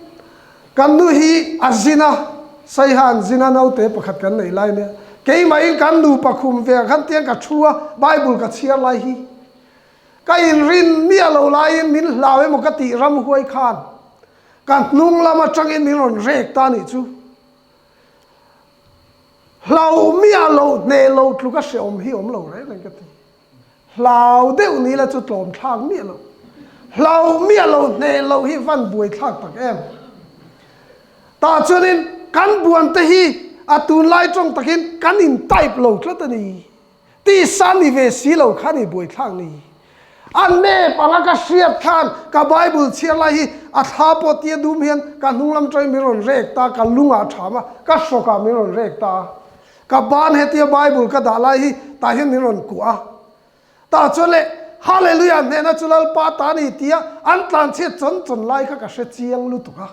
kan nu hi a zin a, Saiha an zin a, naute pakhat kan neih lai nia. Keimahin kan nupa khum ve ah khan tiang ka thu a, Bible ka chhiar lai hi. Ka inrin miah lo laiin min hlau emaw ka tih ramhuai khan ka hnung lam atangin min rawn rek ta nih chu. Hlau miah lo, hneh lo tluka hreawm hi awm lo reng reng ka ti. Hlau deuh ni la chu tlawm thlak miah lo. Hlau miah lo hneh loh hi van buai thlak tak em. Tah chuanin kan buan te hi a tunlai tawng takin kan in type lo tlat a ni. Tisa ni ve si lo kha ni buai thlak ni. A nep anga ka hriat khan ka Bible chhiar lai hi a thla pawh tia dum hian ka hnung lam tawngin min rawn rek ta, ka lungah tham a, ka hrawkah min rawn rek ta a. Ka ban hetia Bible ka dah lai hi tah hian min rawn kuah a. Tah chuan le Hallelujah hnehna chu Lalpa ta a ni tia an tlanchhiat chawn chawn lai kha ka hre chiang lutuk a.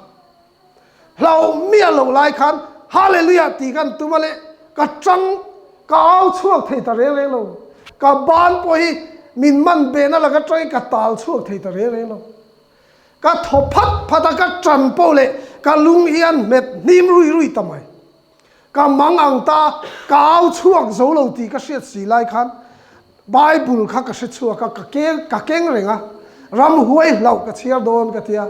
Hlauh miah loh lai khan Hallelujah tih kan tum a le ka tang ka au chhuak thei ta reng reng lo. Ka ban pawh hi min man behna laka tangin ka tal chhuak thei ta reng reng lo. Ka thaw phat phat a, ka tan pawh leh ka lung hian hmet hnim rui rui ta mai. Ka mang ang ta, ka au chhuak zo lo tih ka hriat si lai khan Bible kha ka hre chhuak a, ka ke ka keng reng a, ramhuai hlauh ka chhiar dawn ka tia,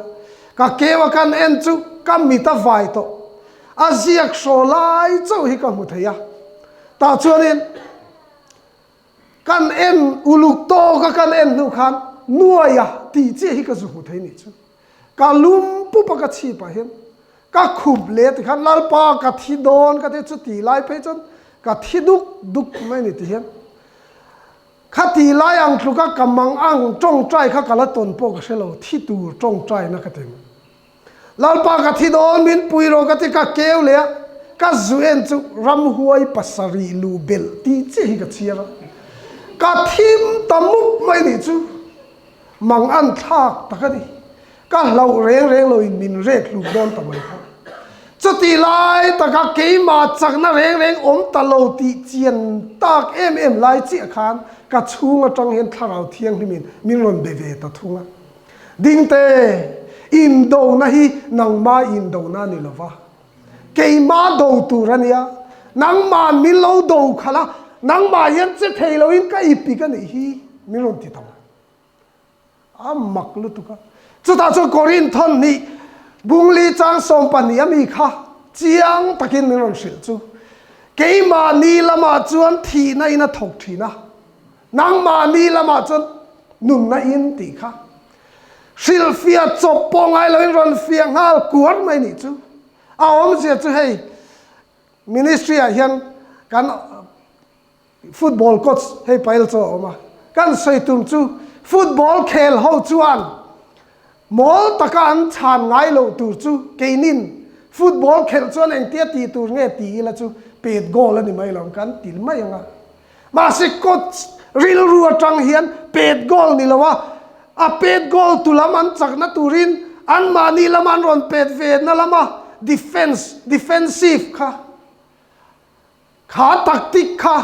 ka keu a kan en chu ka mit a vai tawh, a ziak hraw lai chauh hi ka hmu thei a, tah chuanin kan en uluk tawk a kan en hnu khan nuaia tih chiah hi ka zu hmu thei nih chu. Ka lum pup a ka chhip ah hian ka khup leh ti khan Lalpa ka thi dawn ka ti chu ti lai phei chuan ka thi duk duk mai ni ti hian kha ti lai ang tluk a ka mang ang tawngtai kha ka la tawn pawh ka hre lo thi tur tawngtai na ka ti mai. Lalpa ka thi dawn min pui rawh ka ti ka keu leh a ka zu en chu ramhuai pasarih lu belh tih chiah hi ka chhiar a ka thim ta mup mai nih chu. Mang an thlak tak a ni. Ka hlauh reng reng loin min rek hluk dawn ta mai kha. Chuti lai taka keimah chakna reng reng awm ta lo tih chian tak em em lai chiah khan ka chhung atang hian Thlarau Thianghlimin min rawn be ve ta thung a. Dingte, indona hi nangma indona a ni lova. Keimah do tur a nia. Nangmah min lo do khalh a, nangmah hian che thei loin ka ipik a nih hi min rawn ti ta mai. A mak lutuk a. Chutah chuan Korinthon nih Bungli chang 12 a mi kha chiang takin min rawn hrilh chu, Keimahni lamah chuan thihna in a thawk thin a, nangmahni lamah chuan nunna in tih kha. Hrilhfiah chawp pawh ngai loin rawn fiah nghal kuar mai nih chu. A awmzia chu hei ministry ah hian kan Football coach hei Pael chu a awm a, kan sawi tum chu football khel ho chuan mawl taka an chhan ngai loh tur chu keinin football khelh chuan engtia tih tur nge ti ila chu pet goal a ni mai lo kan ti mai ang a. Mahse coach rilru atang hian pet goal ni lo a, a pet goal tu lam an chakna turin anmahni lama an rawn pet ve na lama defense, defensive kha Kha tactic kha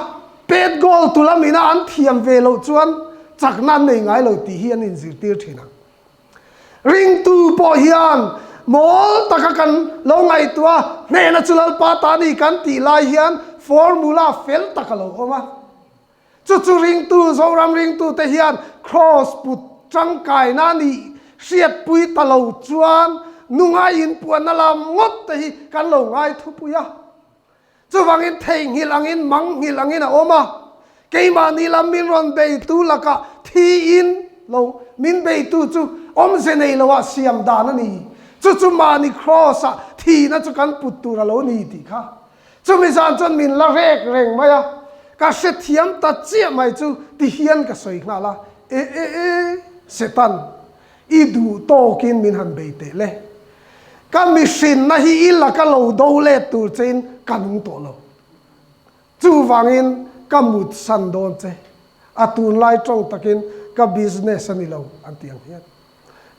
pet goal tu lam ina an thiam ve loh chuan chakna an nei ngai lo tih hi an inzirtir thin ang. Ringtu pawh hian mawl taka kan lo ngaihtuah a, hnehna chu Lalpa ta ni kan tih lai hian formula fel tak a lo awm a. Chu chu ringtu, Zoram ringtute hian kraws put tangkaina nih hriatpui ta lo chuan nunga inpuanna lam ngawt te hi kan lo ngai thupui a. Chuvangin theihnghilh angin, mangnghilh angin a awm a. Keimahni lam min rawn beitu lakah thiin lo min beitu chu awmze nei loah siam dan a ni. Chu chu mahni Kraws-ah thihna chu kan put tur a lo ni tih kha. Chumi zan chuan min la rek reng mai a, ka hrethiam ta chiah mai chu ti hian ka sawi nghal a, E e e, Setan, i duh tawkin min han bei teh le. Ka mihrinna hi i laka lo do let tur chein ka nung tawh lo. Chuvangin ka mut san dawn che. A tunlai tawng takin ka business a ni lo an ti ang hian.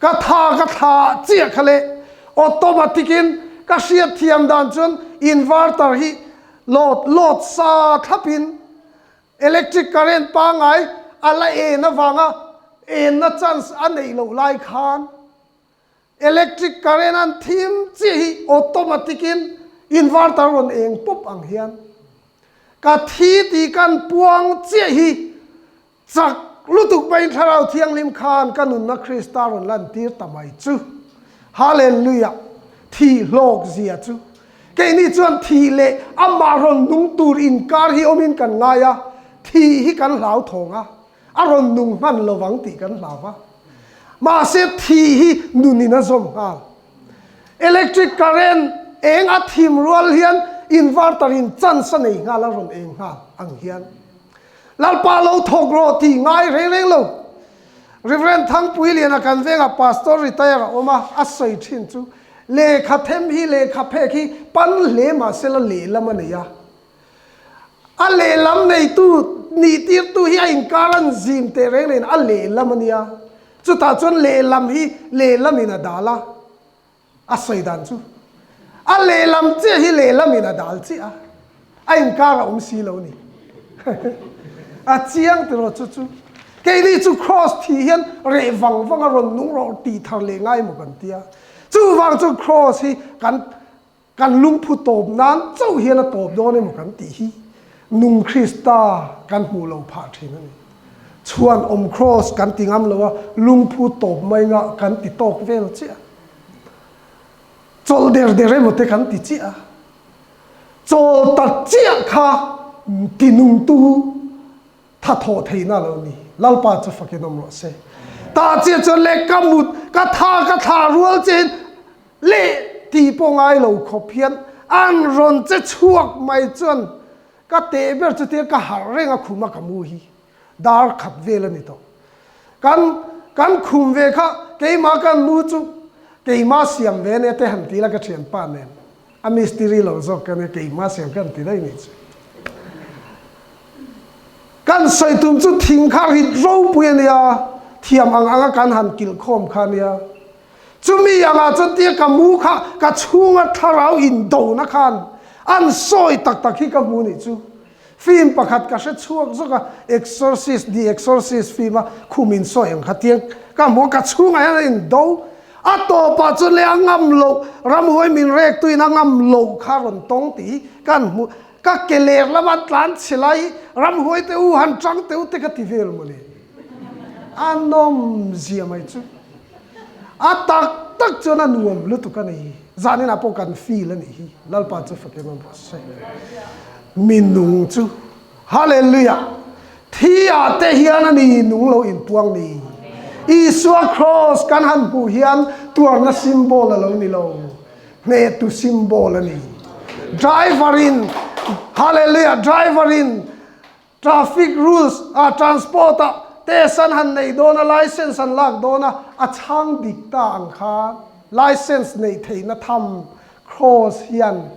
Ka tha ka thla chiah kha le automatic in ka hriat thiam dan chuan inverter hi load load sa thlap in electric current pangngai a la en avanga enna chance a neih loh lai khan Electric current an thim chiah hi automatic in inverter rawn eng pawp ang hian ka thi tih kan puang chiah hi chak lutuk maiin Thlarau Thianghlim khan ka nunna Krista rawn lantir ta mai chu. Hallelujah! Thih hlawk zia chu keini chuan thih leh amah rawn nung tur inkar hi awmin kan ngai a, thih hi kan hlauthawng a. A rawn nung hman lo vang tih kan hlau va. Mahse thi hi nunin a zawm nghal. Electric current eng a thim rual hian inverter in chance a nei nghal a rawn eng nghal ang hian. Lalpa lo thawk rawh tih ngai reng reng lo. Reverend Thangpuiliana kan vengah pastor retire a awm a, a sawi thin chu lehkha them hi lehkha phek hi pan hle mahsela lehlam a nei a. A lehlam neitu nih tirtu hi a inkar an zim teh reng nen a lehlam a nia. Chutah chuan lehlam hi lehlamin a dal a, a sawi dan chu. A lehlam chiah hi lehlamin a dal chiah a, a inkar a awm si lo ni. A chiang tiraw chu chu. Keini chu Kraws thih hian reh vang vang a rawn nung rawh tih thar leh ngai maw kan tia. Chuvang chu Kraws hi kan Kan lungphu tawp nan chauh hian a tawp dawn emaw kan tih hi nung Krista kan hmuh lo phah thin a ni. Chhuan awm kraws kan ti ngam lo a, lungphu tawp mai nga kan ti tawk vel chiah a. Chawlh der der emaw te kan ti chiah a. Chawl ta chiah kha ti nungtu Tha thawh theihna lo ni. Lalpa chu fakin awm rawh se. Tah chiah chuan leh ka mut, ka tha ka thlah rual chein leh tih pawh ngai lo khawp hian an rawn che chhuak mai chuan ka teh ber chutia ka harh reng a khum a ka mu hi dar khat vel a ni tawh. Kan kan khum ve kha keimah kan mu chu keimah siam ve ania te han ti la ka thianpa nen. A mistiri lo zawk ka nia keimah siam kan ti daih nih chu. Kan sawi tum chu thing kha rit ropui a nia, thiam ang anga kan han kilh khawm kha a nia. Chumi angah chuan tia ka mu kha ka chhunga thlarau indona khan an sawi tak tak hi ka hmu nih chu. Film pakhat ka hre chhuak zawk a, Exorcist, The Exorcist film a khum in sawi ang kha tiang ka hmu a, ka chhungah hian a indo. A tawpah chuan leh a ngam loh, ramhuai min rek tuin a ngam loh kha rawn tawng tih hi kan hmu. Ka ke ler lama an tlan chhe lai hi ramhuai te u han tang teu te ka ti vel mawle. A nawm zia mai chu. A tak tak chuan a nuam lutuk a ni. Zaninah pawh kan feel a nih hi. Lalpa chu fakin awm rawh se. Mi nung chu Hallelujah! Thi ah te hian a ni nung lo inpuang ni. Isua Kraws kan han hmuh hian tuarna symbol a lo ni lo. Hnehtu symbol a ni. Driver in Hallelujah! Driver in Traffic rules ah transport ah test an han neih dawn a, license an lak dawn a, a chhang dik ta ang khan license neih theihna tham Kraws hian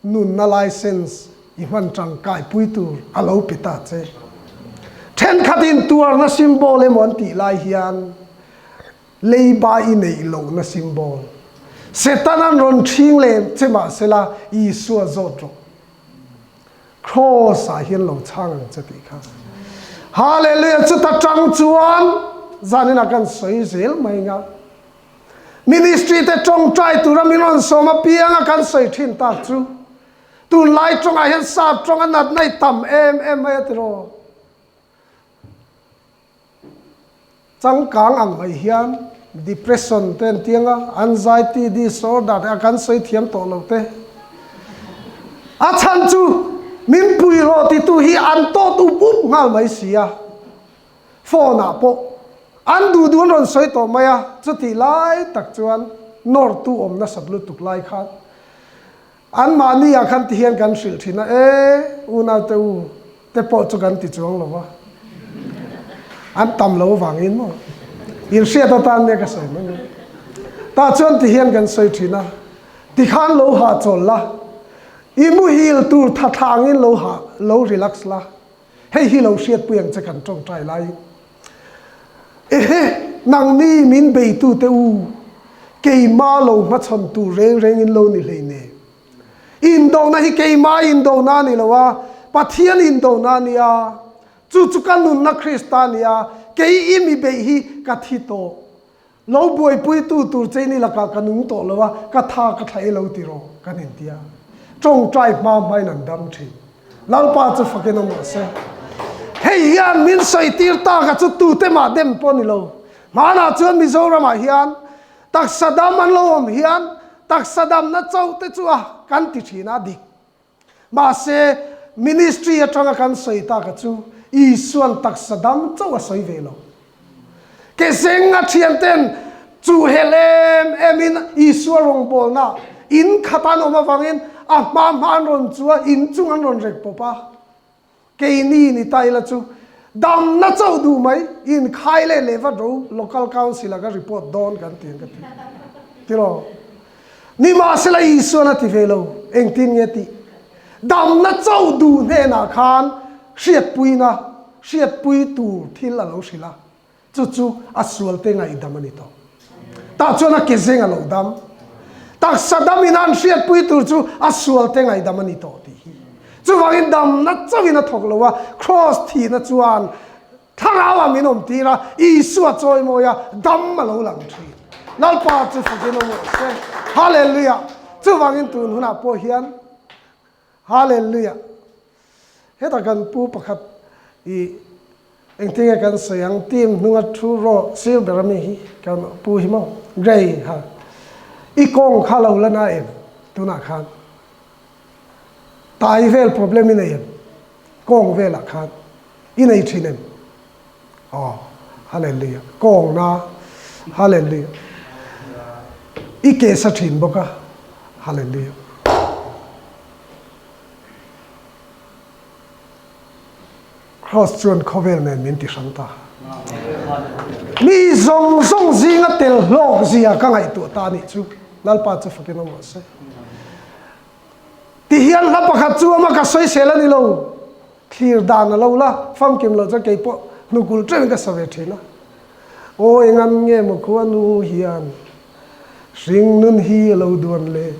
nunna license i hman tangkai pui tur a lo pe ta che. Thenkhatin tuarna symbol emaw an tih lai hian leiba i neih lohna symbol. Satan an rawn ṭhing leh che mahsela Isua zawt rawh. Kraws ah hian lo chhang ang che tih kha. Hallelujah! Chuta tang chuan zaninah kan sawi zel mai nga. Ministry te tawngtai tura min rawn sawm apianga kan sawi thin tak chu tunlai tawngah hian sap tawng a natna i tam em em mai a tiraw. Changkang ang mai hian depression te an tiang a, anxiety disorder te a kan sawi thiam tawh lo te. A chhan chu. Min pui rawh titu hi an tawt up up nghal mai si a. Phone ah pawh an duh duh an rawn sawi tawh mai a, chutih lai tak chuan nawrtu awm nasat lutuk lai khan anmahni ah khan tihian kan hrilh thin a, e unaute u te pawh chu kan ti chuang lo va, an tam lo avangin maw inhriat atan nia ka sawi mai mai. Tah chuan tihian kan sawi thin a, tikhan lo hahchawl la, i muhil tur thathlangin lo hah lo relax la, Hei hi lo hriatpui ang che kan tawngtai lai. Ehe, nangni min beitute u, keima lo hmachhawn tur reng rengin lo ni hlei ne. Indona hi keima indona a ni lo a, Pathian indona a nia. Chu chu ka nunna Krista a nia, kei i mi beih hi ka thi tawh. Lo buaipuitu tur che ni lakah ka nung tawh lo a, ka tha ka thla e lo ti rawh, kan inti a. Tawngtai hma hmain an dam thin. Lalpa chu fakin awm rawh se. Hei hian min sawi tir tak a chu tute mah dem pawh ni lo. Hmanah chuan Mizoramah hian taksa dam an lo awm hian taksa damna chauh te chu a kan ti thin a dik. Mahse, ministry atanga kan sawi taka chu Isuan taksa dam chauh a sawi ve lo. Ke zenga thianten chu helh em emin Isua rawngbawlna in khat an awm avangin a hma hma an rawn chu a, in chung an rawn rek pawp a. Keini ni ta ila chu damna chauh duh mai, inkhai leh leh vat ro local council a ka report dawn kan ti ang ka ti. Tiraw? Nimahsela Isuan a ti ve lo, engtin nge tih? Damna chauh duh hnenah khan hriatpuina, hriatpui tur thil a lo hrilh a. Chu chu a sualte ngaihdam a ni tawh. Tah chuan a ke zeng a lo dam. Taksa damin an hriatpui tur chu a sualte ngaihdam a ni tawh tih hi. Chuvangin damna chauhin a thawk lo a, Kraws thihna chuan thlarauah min awm tir a, Isua chawimawi a, dam a lo lang thin. Lalpa chu fakin awm rawh se. Hallelujah! Chuvangin tun hunah pawh hian Hallelujah! Hetah kan pu pakhat i engtinge kan sawi ang team hnunga thu rawh sir ber ami hi kan pu hi maw Grey ha i kawng kha lo la na em tunah khan tai vel problem i nei em kawng velah khan i nei thin em Aw Hallelujah kawng na Hallelujah i ke sa thin bawk a Hallelujah. Kraws chuan khawvel nen min ti hrang ta. Mi zawng zawng zinga tel hlawk zia ka ngaihtuah ta anih chu. Lalpa chu fakin awm rawh se. Ti hian hla pakhat chu ama ka sawisel a ni lo. Thlir dan a lo la, famkim lo chuan kei pawh hnukul teuhin ka sa ve thin a. Aw engan nge maw khua nu hian hring nun hi a lo duan le.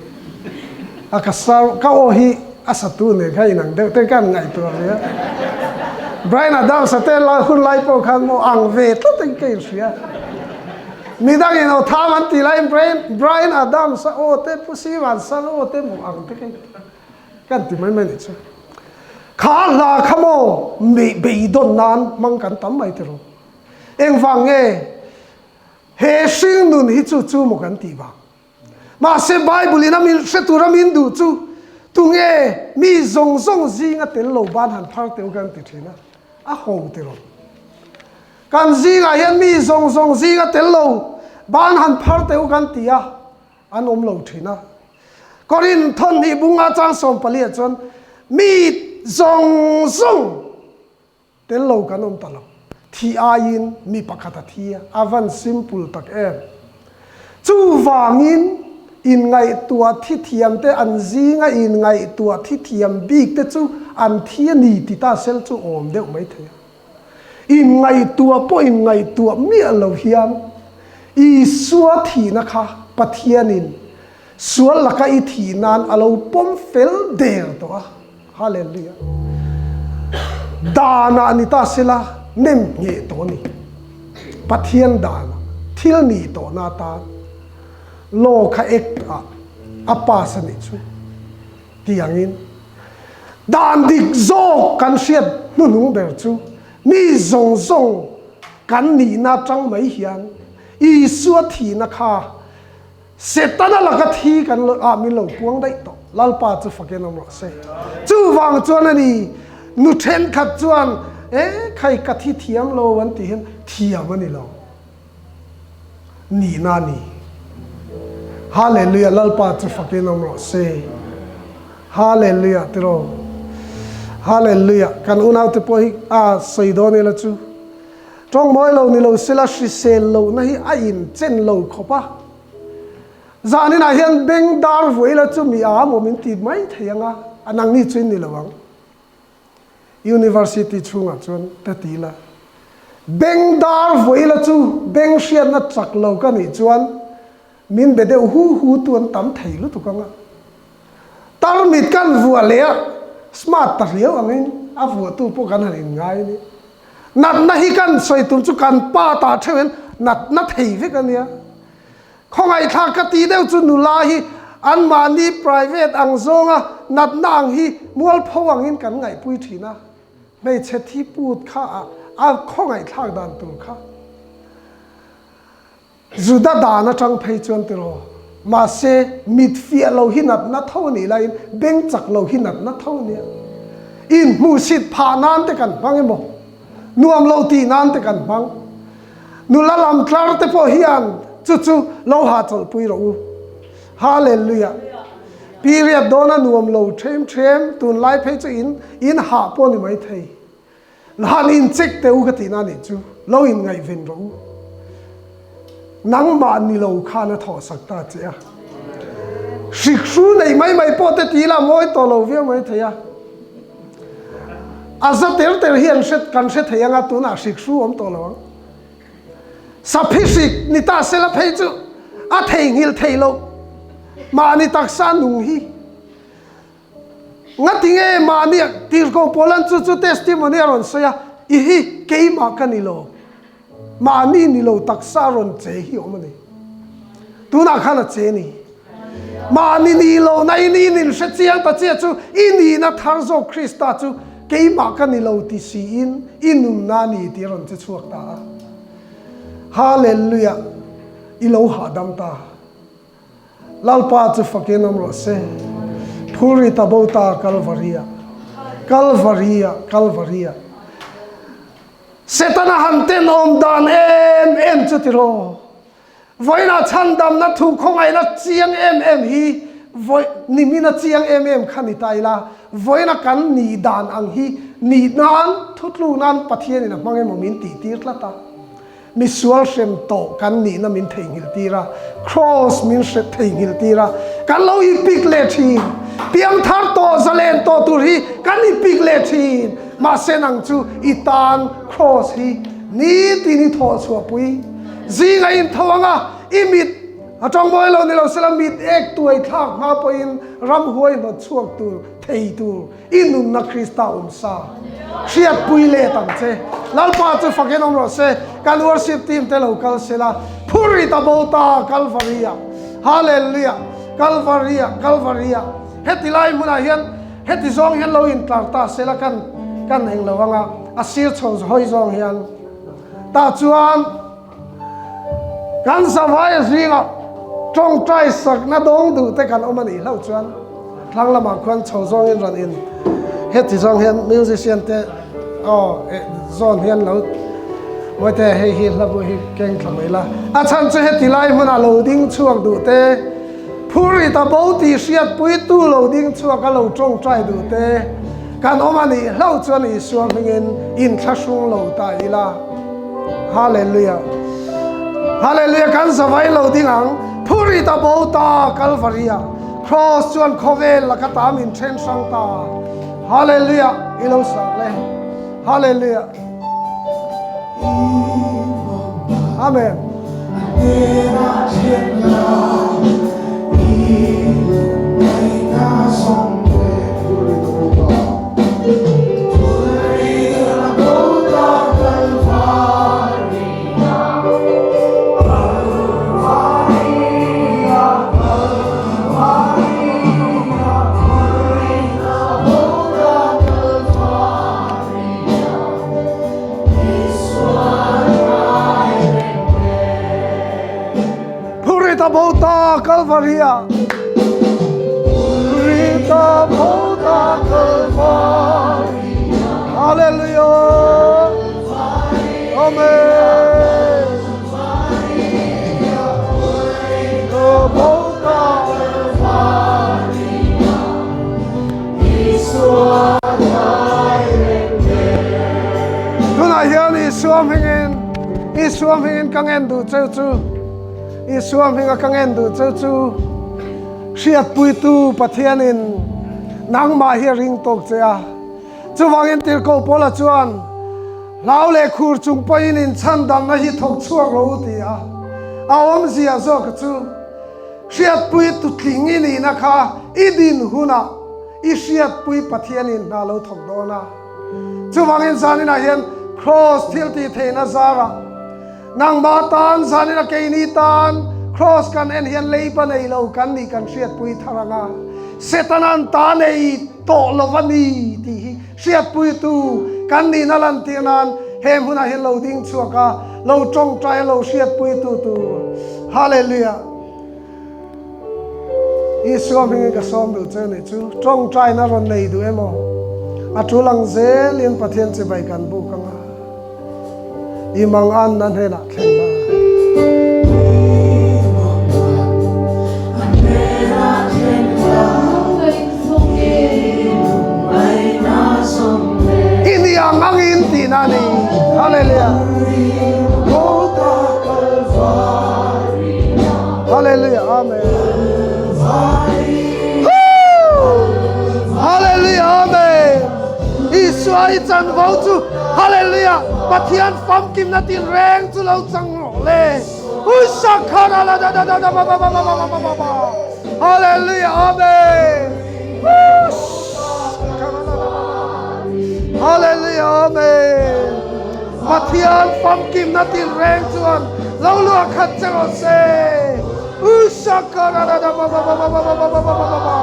A ka sa ka aw hi a satu nen khan inang deuh te khan ngaihtuah ve a. Bryan Adams a te lai hun lai pawh khan maw ang ve tlat in ka inhria. Midangin aw tham an tih laiin Bryan Bryan Adams a aw te Pu Sivan Sal aw te maw ang te ka Kan ti mai mai nih chu. Kha hla kha maw beidawn nan hmang kan tam mai tiraw. Engvang nge he hring nun hi chu chu maw kan tih vang. Mahse Bible in a min hre tura min duh chu tunge mi zawng zawng zinga tel lo ban han phar teu kan ti thin a, a ho tiraw. Kan zingah hian mi zawng zawng zinga tel lo ban han phar teu kan ti a, an awm lo thin a. Korinth thawhnih bunga chang sawmpaliah chuan mi zawng zawng tel lo kan awm ta lo. Thih aiin mi pakhat a thi a, a van simple tak em. Chuvangin inngaihtuah thi thiam te, an zinga inngaihtuah thi thiam bik te chu an thi a ni ti ta sel chu awm deuh mai thei a. Inngaihtuah pawh inngaihtuah miah lo hian Isua thihna kha Pathianin sual laka i thih nan a lo pawm fel der tawh a. Hallelujah. Danah ni ta sela nem ngheh tawh a ni. Pathian danah thil nih tawhna atan law kha act ah a pass a nih chu. Tiangin dan dik zawk kan hriat hnuhnung ber chu mi zawng zawng kan nihna atang mai hian Isua thihna kha. Setana laka thi kan ah min lo puang daih tawh. Lalpa chu fakin awm rawh se. Chuvang chuan a ni, nu thenkhat chuan, E, khai ka thi thiam lo an tih hian thiam a ni lo. Nihna a ni. Hallelujah, Lalpa chu fakin awm rawh se. Hallelujah tiraw. Hallelujah, kan unaute pawh hi a sawi dawn ila chu. Tawng mawi lo ni lo sela hrisel lohna hi a inchen lo khawp a. Zaninah hian beng dar vuai la chu mi a maw min ti mai thei ang a, a nangni chu in ni lo ang. University chhungah chuan ka ti la. Beng dar vuai la chu beng hriatna chak lo ka nih chuan min be deuh hu hu tu an tam thei lutuk ang a. Tarmit kan vuah leh a, smart ta riau angin a vuahtu pawh kan han inngai a ni. Natna hi kan sawi tum chu kan pa tah theuh hian natna thei vek a nia. Khawngaihthlak ka tih deuh chu nula hi anmahni private ang zawnga natna ang hi mualpho angin kan ngaihpui thin a, hmeichhe thi put kha a khawngaihthlak dan tur kha. Juda dan atang phei chuan tiraw, mahse mit fiah lo hi natna tho a nih laiin beng chak lo hi natna tho a nia. Inhmuhsit phah nan te kan hmang emaw, nuam lo tih nan te kan hmang. Nula lam tlar te pawh hian chu chu lo hahchawlhpui rawh u. Hallelujah! Period dawn a nuam lo them them, tunlai phei chu in in hah pawh a ni maithei. Han in check teh u ka tihna nih chu, lo in ngaihven rawh u. Nangmah ni lo khan a thawhsak ta che a. Hrikhru nei mai mai pawh te ti ila mawi tawh lo viau mai thei a. A za ter ter hi an hre kan hre thei anga tunah hrikhru awm tawh lo ang. Saphi hrik ni ta sela phei chu a theihnghilh theih loh mahni taksa nung hi. Ngati nge mahni tirhkoh Paulan chu chu testimony a rawn sawi a, I hi keimah ka ni lo, mahni ni lo taksa a rawn che hi awm a ni. Tunah khan a che ni. Mahni ni lo na in in in hre chiang ta chiah chu i nihna thar zawk Krista chu keimah ka ni lo ti siin i nunna a ni tih a rawn che chhuak ta a. Hallelujah! I lo hahdam ta. Lalpa chu fakin awm rawh se. Phurri ta bo ta Kalvaria, Kalvaria, Kalvaria. Setana han tenawm dan em em chu tiraw. Vawiinah chhandamna thu khawngaihna chiang em em hi vawi nimina chiang em em kha ni ta ila, vawiina kan nih dan ang hi nih nan thutlu nan Pathianin a hmang emaw min tih tir tlat a. Misual hrem tawh kan nihna min theihnghilh tir a, Kraws min hre theihnghilh tir a, kan lo ipik leh thin. Piangthar tawh zalen tawh tur hi kan ipik leh thin. Mahse nang chu i tan Kraws hi nitin i thawh chhuah pui. Zing a intho ang a, i mit a tawng mawi lo ni lo sela mit ek tuai thlak hma pawhin ramhuai hnawt chhuak tur thei tur I nunna Krista awm sa hriatpui let ang che. Lalpa chu fakin awm rawh se. Kan worship team te lo kal sela. Phur i ta bo ta Kalvaria. Hallelujah. Kalvaria, Kalvaria. Heti lai hmunah hian heti zawng hian lo intlar ta sela kan kan eng lo anga a sir chho hawi zawng hian tah chuan Kan zavai zingah tawngtai sakna dawng duh te kan awm a nih hlauh chuan thlang lamah khuan chho zawngin rawn in heti zawng hian musician te aw zawn hian lo mawite hei hi hla bu hi keng thla mai la a chhan chu heti lai hmunah lo ding chhuak duh te phur i ta bo tih hriatpuitu lo ding chhuak a lo tawngtai duh te kan awm a nih hlauh chuan Isua hmingin inthlahrung lo ta ila. Hallelujah. Hallelujah kan zavai lo ding ang. Phuri ta bo ta Kalvaria. Cross chuan khawvel laka ta min then hrang ta. Hallelujah. I lo sak le. Hallelujah. Amen. ta Kalvaria. Rita tho ta Kalvaria. Hallelujah. Amen. Tho ta Kalvaria. Tunah hian Isua hmingin Isua hmingin ka ngen duh cheu chu Isua hminga ka ngen duh cheu chu hriatpuitu Pathianin nangmah hi a ring tawk che a. Chuvangin Tirhkoh Paula chuan hlau leh khur chung pawhin inchhandamna hi thawk chhuak rawh u ti a. A awmzia zawk chu Hriatpui tutling i nihna kha i din hunah i hriatpui Pathianin hna lo thawk dawn a. Chuvangin zaninah hian Kraws thiltih theihna zarah nangmah tan zanina keini tan Kraws kan en hian leiba nei lo kan nih kan hriatpui thar ang a, Setana'n ta nei tawh lo a ni tih hi hriatpuitu kan nihna lantir nan he hmunah hian lo ding chhuak a, lo tawngtai a, lo hriatpuitu tur. Hallelujah! Isua hmingin ka sawm duh che nih chu tawngtaina rawn nei duh emaw? A tul ang zelin Pathian chibai kan buk anga i manganna hnenah thlen la. I ni ang angin tihna a ni. Hallelujah. Hallelujah. Amen. Hallelujah. Amen. Isua i chanvo chu Hallelujah. Pathian famkimna tinreng chu lo chang rawh le. Usakhara la da da da da ba ba ba ba ba ba ba ba. Hallelujah. Amen. Hallelujah. Amen. Pathian famkimna tinreng chuan lo luah khat che rawh se. Usakhara la da ba ba ba ba ba ba ba ba ba ba ba.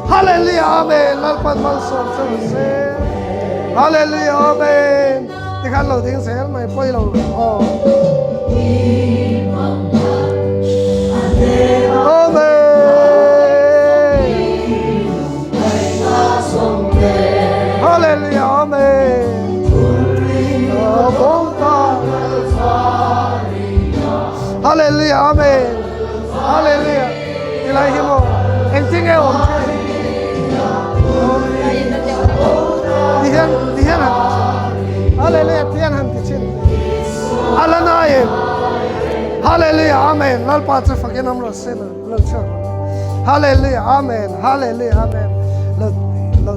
Hallelujah. Amen. Lalpan malsawm che rawh se. Hallelujah. Amen. Tikhan lo ding zel mai pawi lo aw. Amen. Hallelujah. Amen. Hallelujah. Amen. Hallelujah. Tilai hi maw engtin nge awm thin? Ti hian ti hian han ti thin. Hallelujah ti hian han ti thin. A la na em? Hallelujah Amen. Lalpa chu fakin awm rawh se lo lo chhuak rawh. Hallelujah Amen. Hallelujah Amen. Lo lo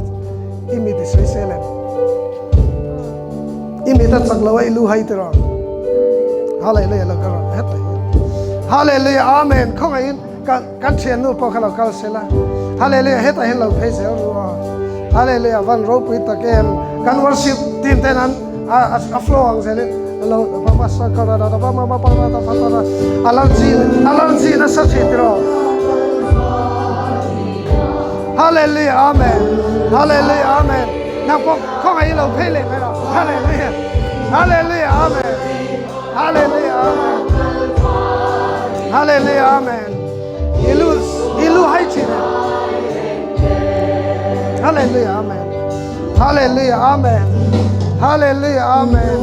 i mi ti sawi sel em? I mit a chak lo a i lu hai tiraw? Hallelujah lo ka rawn het Hallelujah Amen. Khawngaihin kan kan thiannu pawh kha lo kal sela. Hallelujah hetah hian lo phei zel ru a. Hallelujah van ropui tak em. Kan worship team ten an a flow ang zelin lo ba ba sa ka ra ra ba ma ba ba ra ba ba ra allergy allergy na sa thin tiraw. Hallelujah Amen. Hallelujah Amen. Nang pawh khawngaih lo phei leh mai lo. Hallelujah. Hallelujah Amen. Hallelujah Amen. Hallelujah Amen. Ilu ilu hai thin em. Hallelujah Amen. Hallelujah Amen. Hallelujah Amen.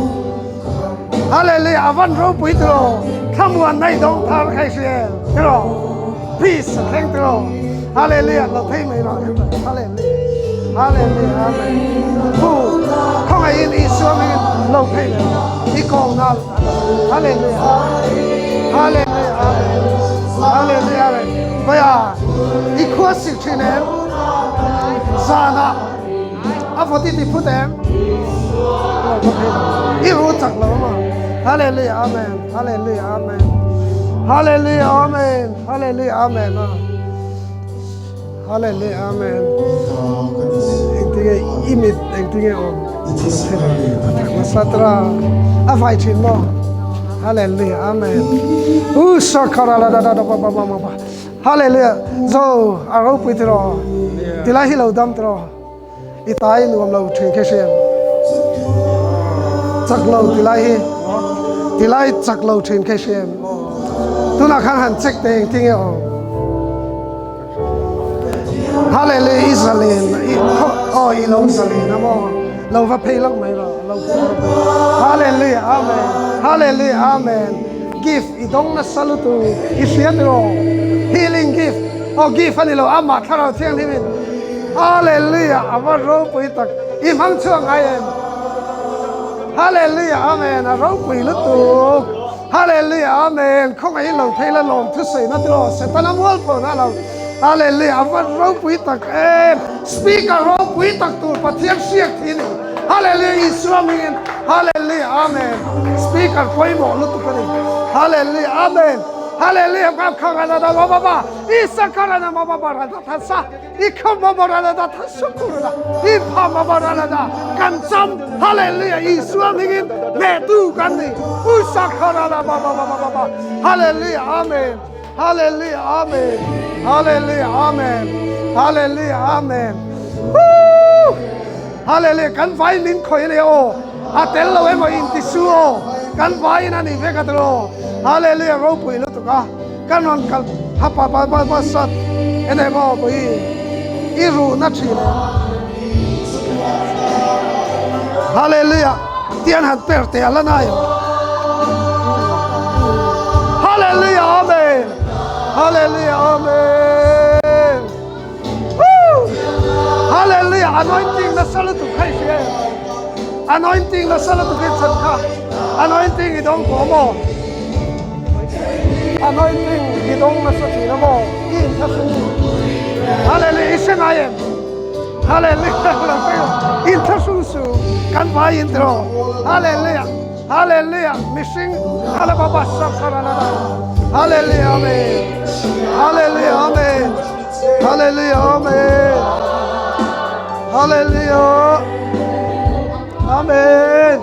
Hallelujah avan ropui tiro thlamuan nei dawng thar khai hriel tiro peace a thleng tiro Hallelujah lo thei mai rawh Hallelujah Hallelujah Amen Pu khawngaihin Isua hmingin lo phei leh i kawng nal Hallelujah Hallelujah Amen Hallelujah Amen Baya i khua sik thin em zanah a vawt i ti phut em i ru chak lo ma Hallelujah Amen Hallelujah Amen Hallelujah Amen Hallelujah Amen Hallelujah Amen engtinge i mit engtinge awm nasa tra a vai thin maw Hallelujah Amen u sakara la da da da ba ba ba ba Hallelujah zo a ropui tiraw tilai hi lo dam tiraw I tai nuam lo thin khe hriam. Chak lo tilai hi tilai chak lo thin khe hriam. Tunah khan han check teh engtin nge awm. Hallelujah i zalen i aw i lo zalen a maw lo va phei lawk mai rawh lo Hallelujah amen Hallelujah amen gift i dawng nasa lutu i hria tiraw healing gift aw gift a ni lo amah thlarau thianghlim in Hallelujah a va ropui tak i hmang chhuak ngai em Hallelujah amen a ropui lutuk Hallelujah Amen Khawngaihin lo phei la lawm thusawi na tiraw Setana mual pawh na lo Hallelujah a va ropui tak em Speaker ropui tak tur Pathian hriak thi ni Hallelujah Isua hmingin Hallelujah Amen Speaker pawimawh lutuk a ni Hallelujah Amen Hallelujah Isakara I khamabara da thasukura i phamabara da kan cham hallelujah Isua hmingin hnehtu kan ni usakhara la ba ba ba ba ba hallelujah amen hallelujah amen hallelujah amen hallelujah amen Woo! hallelujah kan vai min khoi le o a tel lo emaw in ti su o kan vai in ani vek a tro hallelujah ropui lutuk a Kan rawn kal ha pa pa pa pa sat ene maw pui i ruh na thin em. Hallelujah tian han per te ala nai. Hallelujah amen. Hallelujah amen. Woo! Hallelujah anointing na salutu khai hria. Anointing na salutu khi chan kha. Anointing i dong ko mo. Anointing i dawng nasa thin a maw? I inthlahrung. Hallelujah, i hre ngai em? Hallelujah, lo hre inthlahrung su kan vai in tiraw. Hallelujah, hallelujah, mihring halababa sakharalada. Hallelujah, amen. Hallelujah, amen. Hallelujah, amen. Hallelujah. Amen.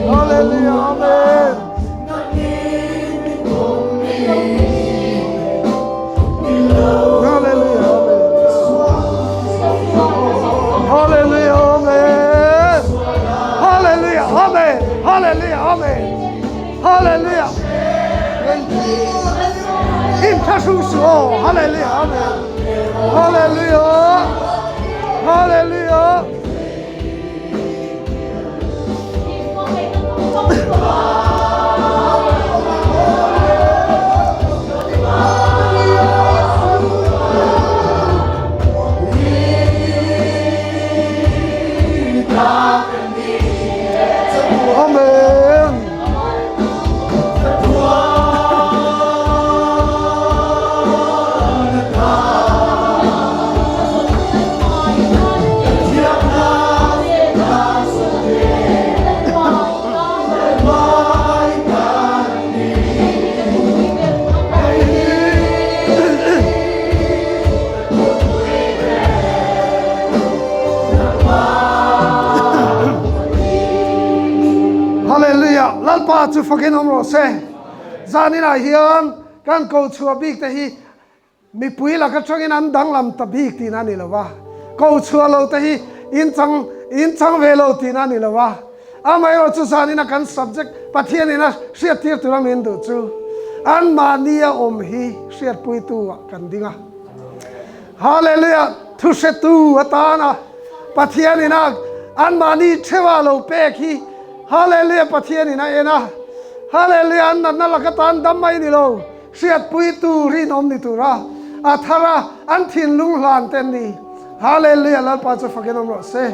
Hallelujah, amen. Hallelujah, amen. Hallelujah, amen. Hallelujah, amen. Hallelujah. Inthahrung suh aw. Hallelujah, amen. Hallelujah. Hallelujah. Amen. Hallelujah Lalpa chu fakin awm rawh se zaninah hian kan ko chhuah bik te hi Mipui lak atangin an danglam ta bik tihna a ni lo va, ko chhuah lo te hi in chang in chang ve lo tihna a ni lo va. Amaherawh chu zanin a kan subject Pathianin a hriattir tura min duh chu anmahni a awm hi hriatpuitu ah kan ding a. Hallelujah! Thuhretu atana Pathianin a anmahni theuha lo pek hi Hallelujah! Pathianin a en a. Hallelujah! An natna lak atan dam mai ni lo. Hriatpuitu rinawm ni tura a thar a, an thinlung hlan te an ni. Hallelujah Lalpa chu fakin awm rawh se.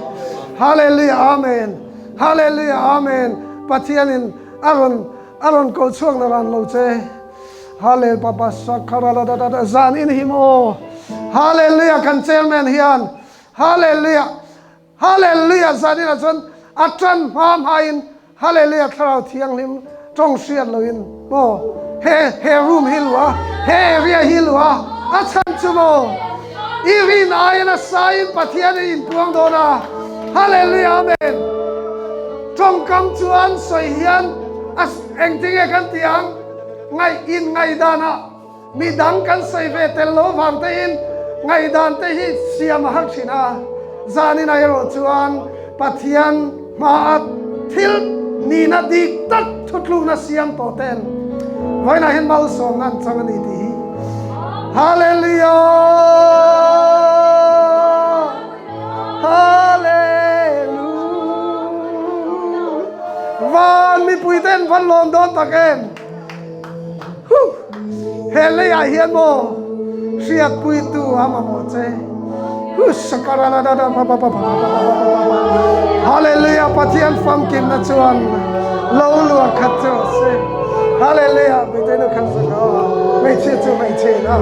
Hallelujah Amen. Hallelujah Amen. Pathianin a rawn a rawn ko chhuak na ran lo che. Hallel papa sakharadadadada zan in hi maw. Hallelujah kan chairman hian Hallelujah Hallelujah zaninah chuan a tan hma hmain Hallelujah Thlarau Thianghlim tawng hriat loin maw he he room hi luh a he area hi luh a a chhan chu maw i rin aiin a saiin Pathian i inpuang dawn a Hallelujah Amen tawngkam chuan sawi hian a engtinge kan tih ang ngaih in ngaihdanah Mi dang kan sawi ve tel lo vang tein ngaihdan te hi siam a har thin a, zanin ah erawh chuan Pathian hmaah thil nihna dik tak thutlukna siam tawh ten. Vawiinah hian malsawmna an chang a ni tih hi. Hallelujah! Hallelujah! Van mipui te an van lawm dawn tak em? Huh! He leiah hian maw hriatpuitu a mamawh che. Hallelujah Pathian famkimna chuan lo luah khat chu rawh se. Hallelujah Hmeichhe nu khan sak a hmeichhia chu hmeichhe in a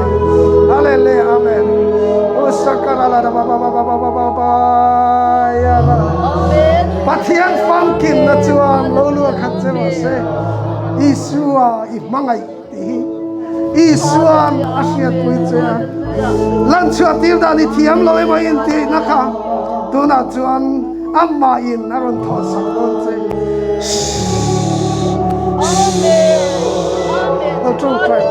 Hallelujah Amen. Pathian famkimna chuan lo luah khat che rawh se. Isua i hmangaih tih hi Isua'n a hriatpui che a, lanchhuah tir dan i thiam lo emaw in tihna kha tunah chuan amahin a rawn thawhsak dawn che. Lo tawngtai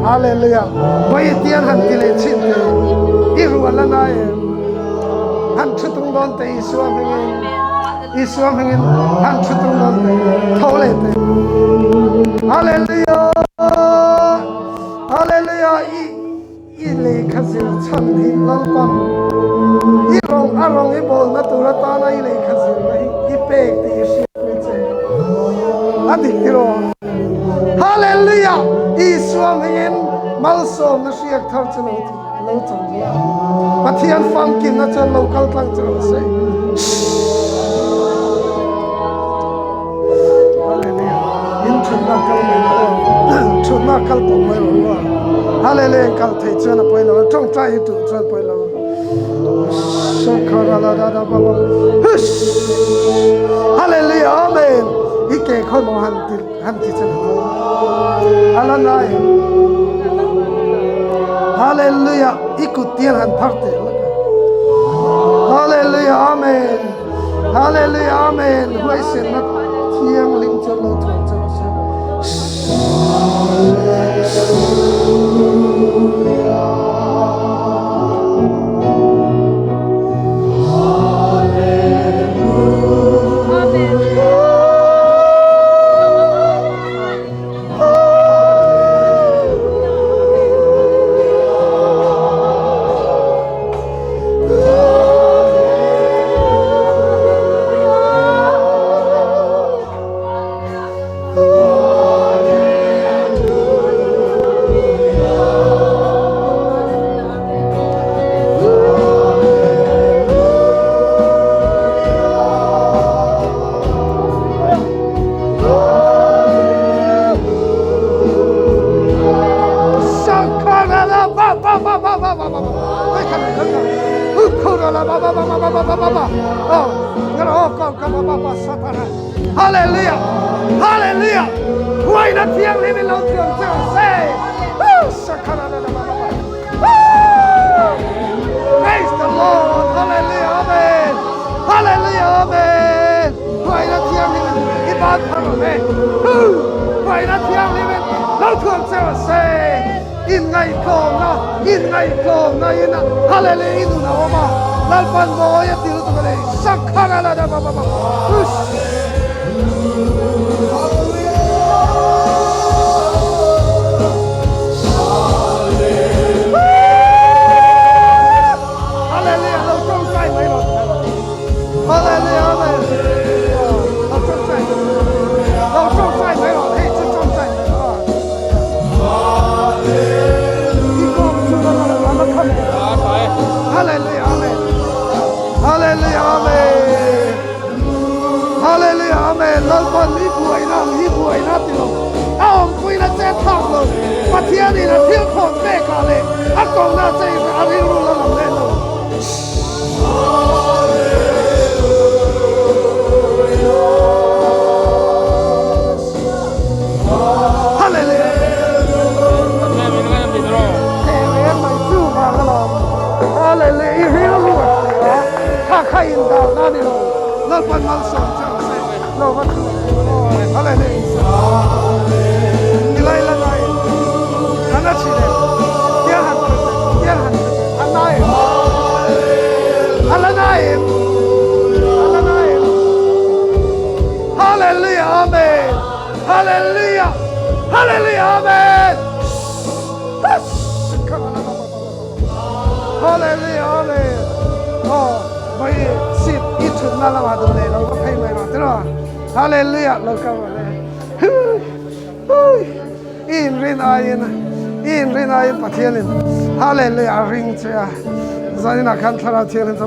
Hallelujah. Vaitian han ti leh chin te i rual a nai em? Han thu tung dawn te Isua hmingin. Isua hmingin han thu tung dawn teh, tho leh teh. Hallelujah! Hallelujah! I i lehkha zir chhan hi Lalpan i rawng a rawng i bawlna tur atana i lehkha zirna hi i pek tih i hriatpui che. A dik tiraw? Hallelujah! Isua hmingin malsawmna hriak thar chu lo ti. Lo chang nia. Pathian famkimna chuan lo kal tlang che rawh se. Hallelujah. In thutna kal mai rawh. Thutna kal tawh mai rawh ruah. Hallelujah kal thei chuan a pawi lo. Tawngtai hi tuh chuan pawi lo. Hallelujah. Amen. I ke khawi maw han ti Han ti che a la nai. Hallelujah. I kut tial han phar teh la ka. Hallelujah. Amen. Hallelujah. Amen. Huaisenna thianghlim chuan lo thuam che rawh se. Hallelujah! Hallelujah! Huaina thianghlim in lo thiam che rawh se. Praise the Lord! Hallelujah! Amen! Hallelujah! Amen! Huaina thianghlim in i ban phar rawh le. Huaina thianghlim in lo thuam che rawh se. In ngaihtlawmna, in ngaihtlawmna in Hallelujah i nun a awm a. Lalpan mawi a ti lutuk a ni. Sakhara la da ba ba ba. Hallelujah, lo tawngtai mai lo. Hallelujah, amen. Lo tawngtai. Lo tawngtai mai lo. Hei chu tawngtai mai lo. Hallelujah, amen. Hallelujah, amen. Hallelujah, amen. Lalpan i buaina, i buaina ti lo. A awmpuina che thlak lo. Pathianin a thil thawn pekah leh a kohna che a rilru la lang leh lo. Hallelujah. Hallelujah. I rilru a hria. Kha kha in dalna ni lo. Lalpan malsawm che rawh se. Lo va thu. Hallelujah. Ilai la nai. Ana chi le. Tiang han tiang han an nai. Ala nai. Ala nai. Hallelujah. Amen. Hallelujah. Hallelujah Amen Aw vawi seat i thutna lamah duh leh lo va phei mai rawh tiraw Hallelujah lo kal rawh le Hui I inrin aiin i inrin aiin Pathianin Hallelujah a ring che a zaninah khan Thlarau Thianghlim chu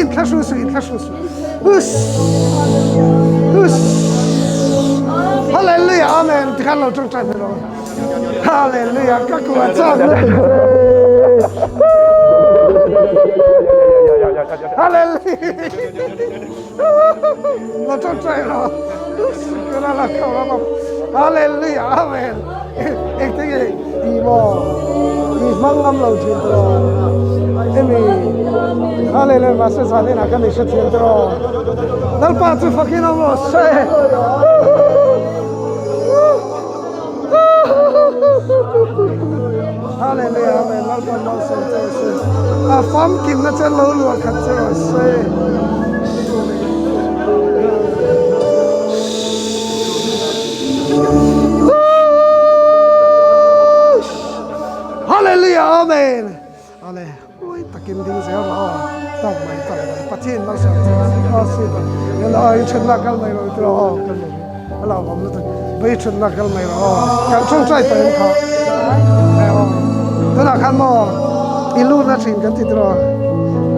Inthlahru suh inthlahru suh Hallelujah Amen tikhan lo tawngtai hmel rawh Hallelujah ka kuah chak lutuk che Hallelujah lo tawngtai rawh Hallelujah Amen engte nge i maw i hmang ngam lo thin tiraw emi Hallelujah mahse zan inah kan inhrethiam tiraw Lalpa chu fakin awm rawh se. Hallelujah Amen Lalpa malsawm che rawh se a famkimna che lo luah khat che rawh se. Hallelujah Amen Ale ui takin ding zel rawh aw tak mai tak mai Pathian malsawm che aw si tak ela aw in thenna kal mai rawh tiraw aw kal mai rawh ala awm lutuk vei thenna kal mai rawh aw kan tawngtai tawh em kha aw tunah khan maw i lu na thin kan ti tiraw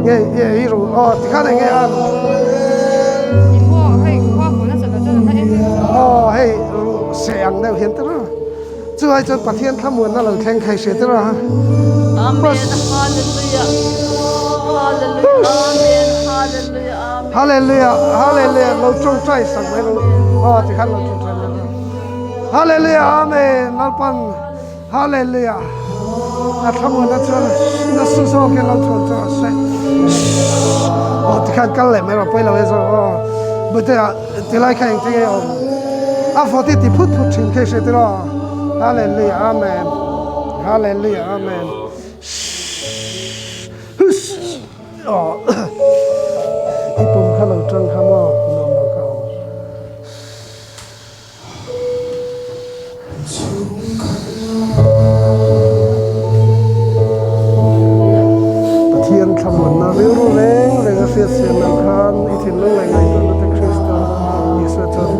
nge i ru aw tikhan enge a aw hei ru seh ang deuh hian tiraw Chu ai chuan Pathian thlamuanna lo thleng khai hre tir a. Amen Hallelujah Hallelujah Amen Hallelujah Amen Hallelujah Hallelujah lo tawngtai sak mai ro aw ti khan lo tawngtai mai ro Hallelujah Amen Lalpan Hallelujah a thlamuanna chuan nasa zawkin lo thuan chu a se aw ti khan kal leh mai ro pawi lo e zawk aw Butea Tilai kha engtin nge awm? A vawt i ti phut phut thin khi hre tiraw? Hallelujah Amen Hallelujah Amen Huss Aw I pum kha lo tang kha maw nuam lo kha awm. Pathian thlamuanna rilru reng reng a hriat siam loh khan i thinlung leh ngaihtuahna te Krista Isua chuan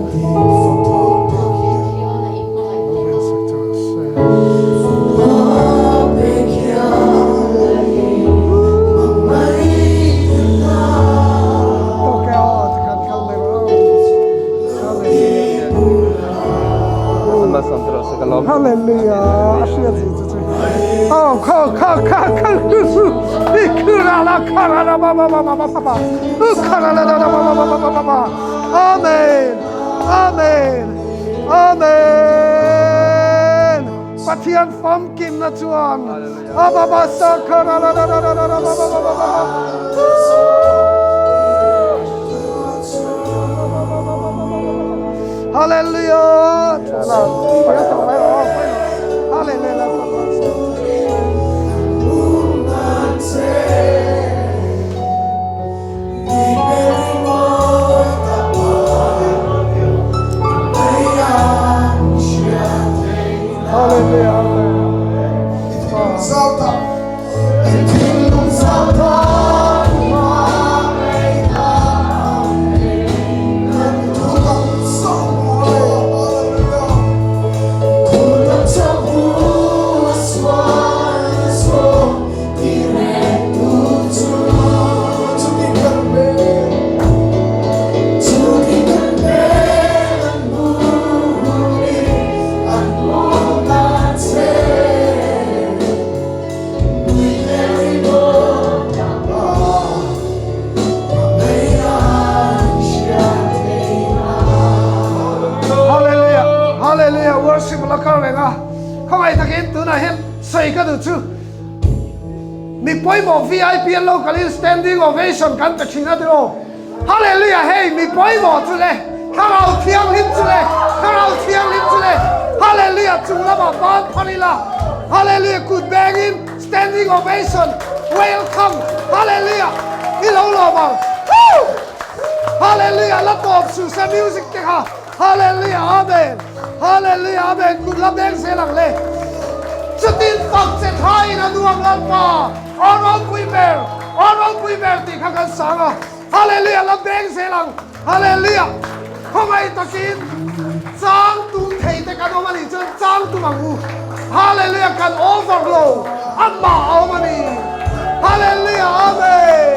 lo vensak che rawh se. Tawk e aw tikhan kal mai rawh aw. Hallelujah a hriat zui chu chu oh kho kho kha kha khu su i khu ra la kha ra la ba ba ba ba ba ba ba u kha ra la la ba ba ba ba ba ba ba Amen Amen Amen Pathian famkim na chuan a ba ba sa kha ra la la la la la ba ba ba ba ba Hallelujah Hallelujah Hallelujah Hallelujah Hallelujah worship la kal reng a khawngaih takin tunah hian sawi ka duh chu mi pawimawh VIP an lo kalin standing ovation kan pe thin a tiraw Hallelujah hei mi pawimawh chu le Thlarau Thianghlim chu le Thlarau Thianghlim chu le Hallelujah chung lamah ban phar ila Hallelujah kut bengin standing ovation welcome Hallelujah i lo lawm ang Woo! Hallelujah. Hallelujah la tawp suh se music te kha. Hallelujah Amen. Hallelujah Amen. Kut la beng zel ang le. Chutin fak che thain a nuam Lalpa. Aw ropui ber, aw ropui ber tih kha kan sang a. Hallelujah la beng zel ang. Hallelujah. Khawngaih takin chang tum thei te kan awm a nih chuan chang tum ang u. Hallelujah kan over lo. Amah a awm a ni. Hallelujah Amen.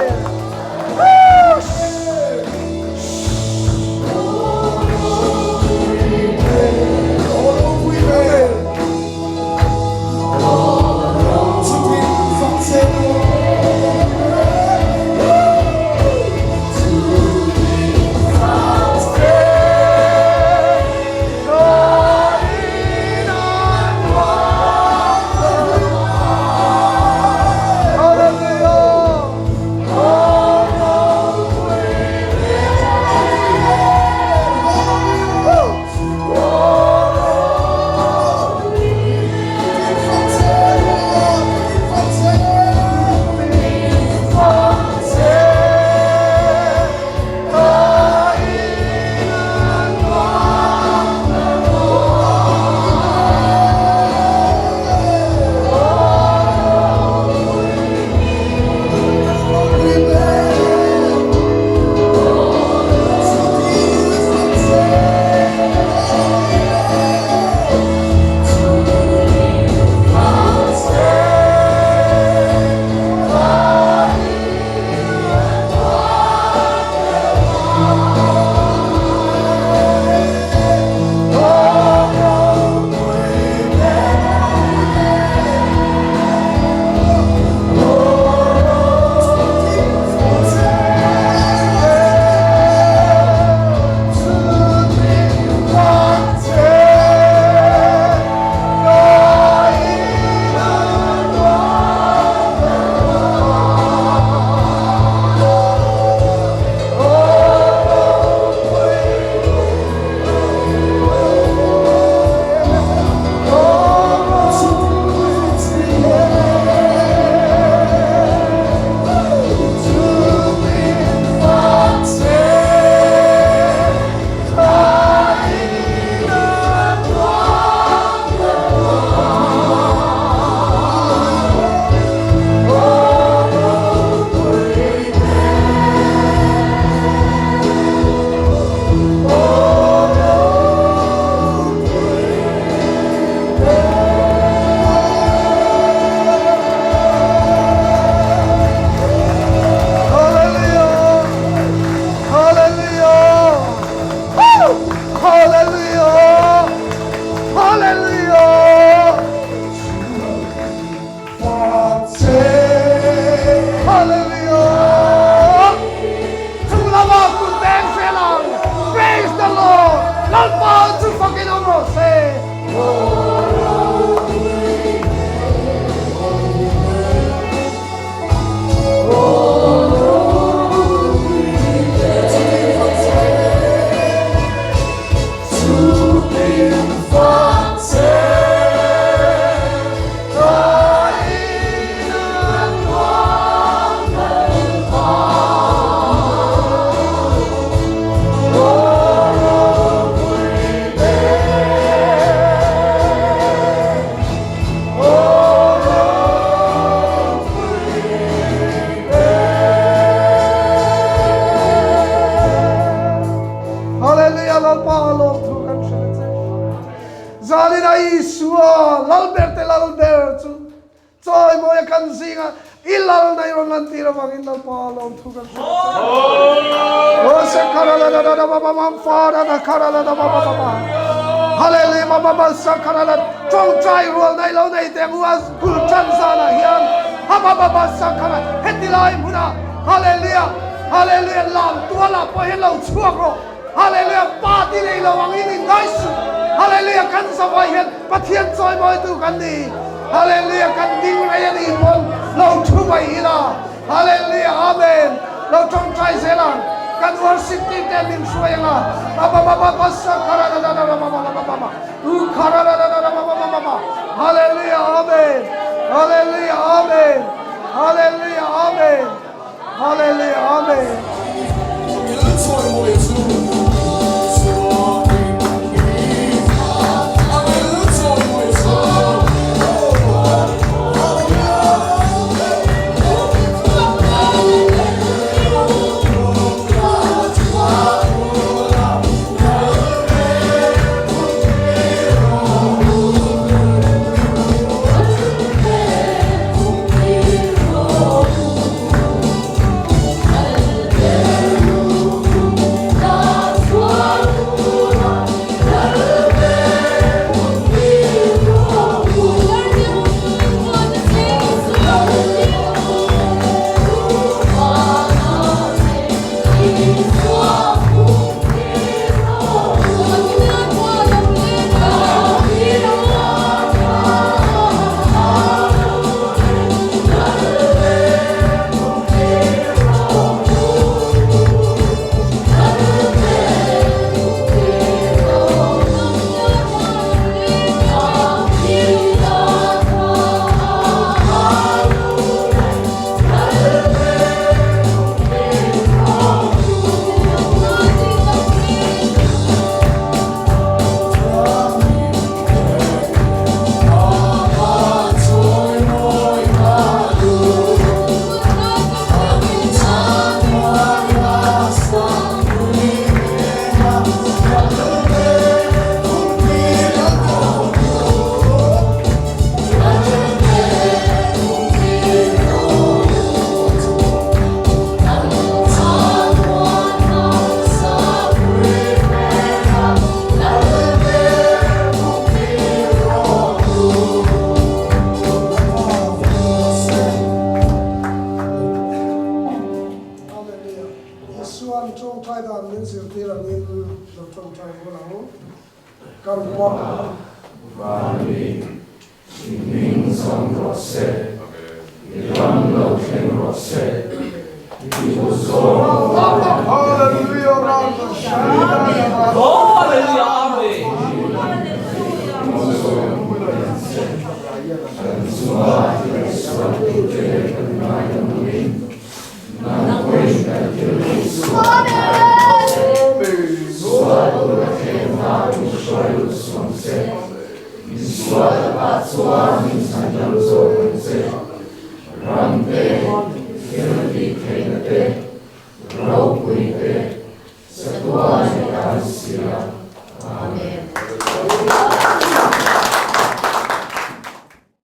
Hallelujah Lalpa lawm thu kan hrilh a che. Zalin a Isua Lalber te Lalber chu chawi mawi a kan zinga i lal na i rawn lan tir avangin Lalpa lawm thu kan hrilh a che. O se khara la da da da ba ba ba fa da da khara la da ba ba ba ba. Hallelujah ba ba ba sa khara la tawngtai rual nei lo nei teng u a bul tan zanah hian ha ba ba ba sa khara heti lai hmunah Hallelujah Hallelujah lam tualah pawh hian lo chhuak rawh Hallelujah pa ti nei lo ang in in ngai suh Hallelujah kan zavai hian Pathian chawimawitu kan ni Hallelujah kan ding rei a nih pawn lo thu mai ila Hallelujah Amen lo tawngtai zel ang kan worship team te min hruai anga ba ba ba ba ba sa khara da da da ba ba ba ba ba ba u khara da da da da ba ba ba ba ba Hallelujah Amen Hallelujah Amen Hallelujah Amen Hallelujah Amen. Hallelujah. Isuan tawngtai dan min zirtir angin lo tawngtai rual ang. Kan Pa. Vanmi, i hming zawng rawh se, i ram lo thleng rawh se, i duh zawng Hallelujah.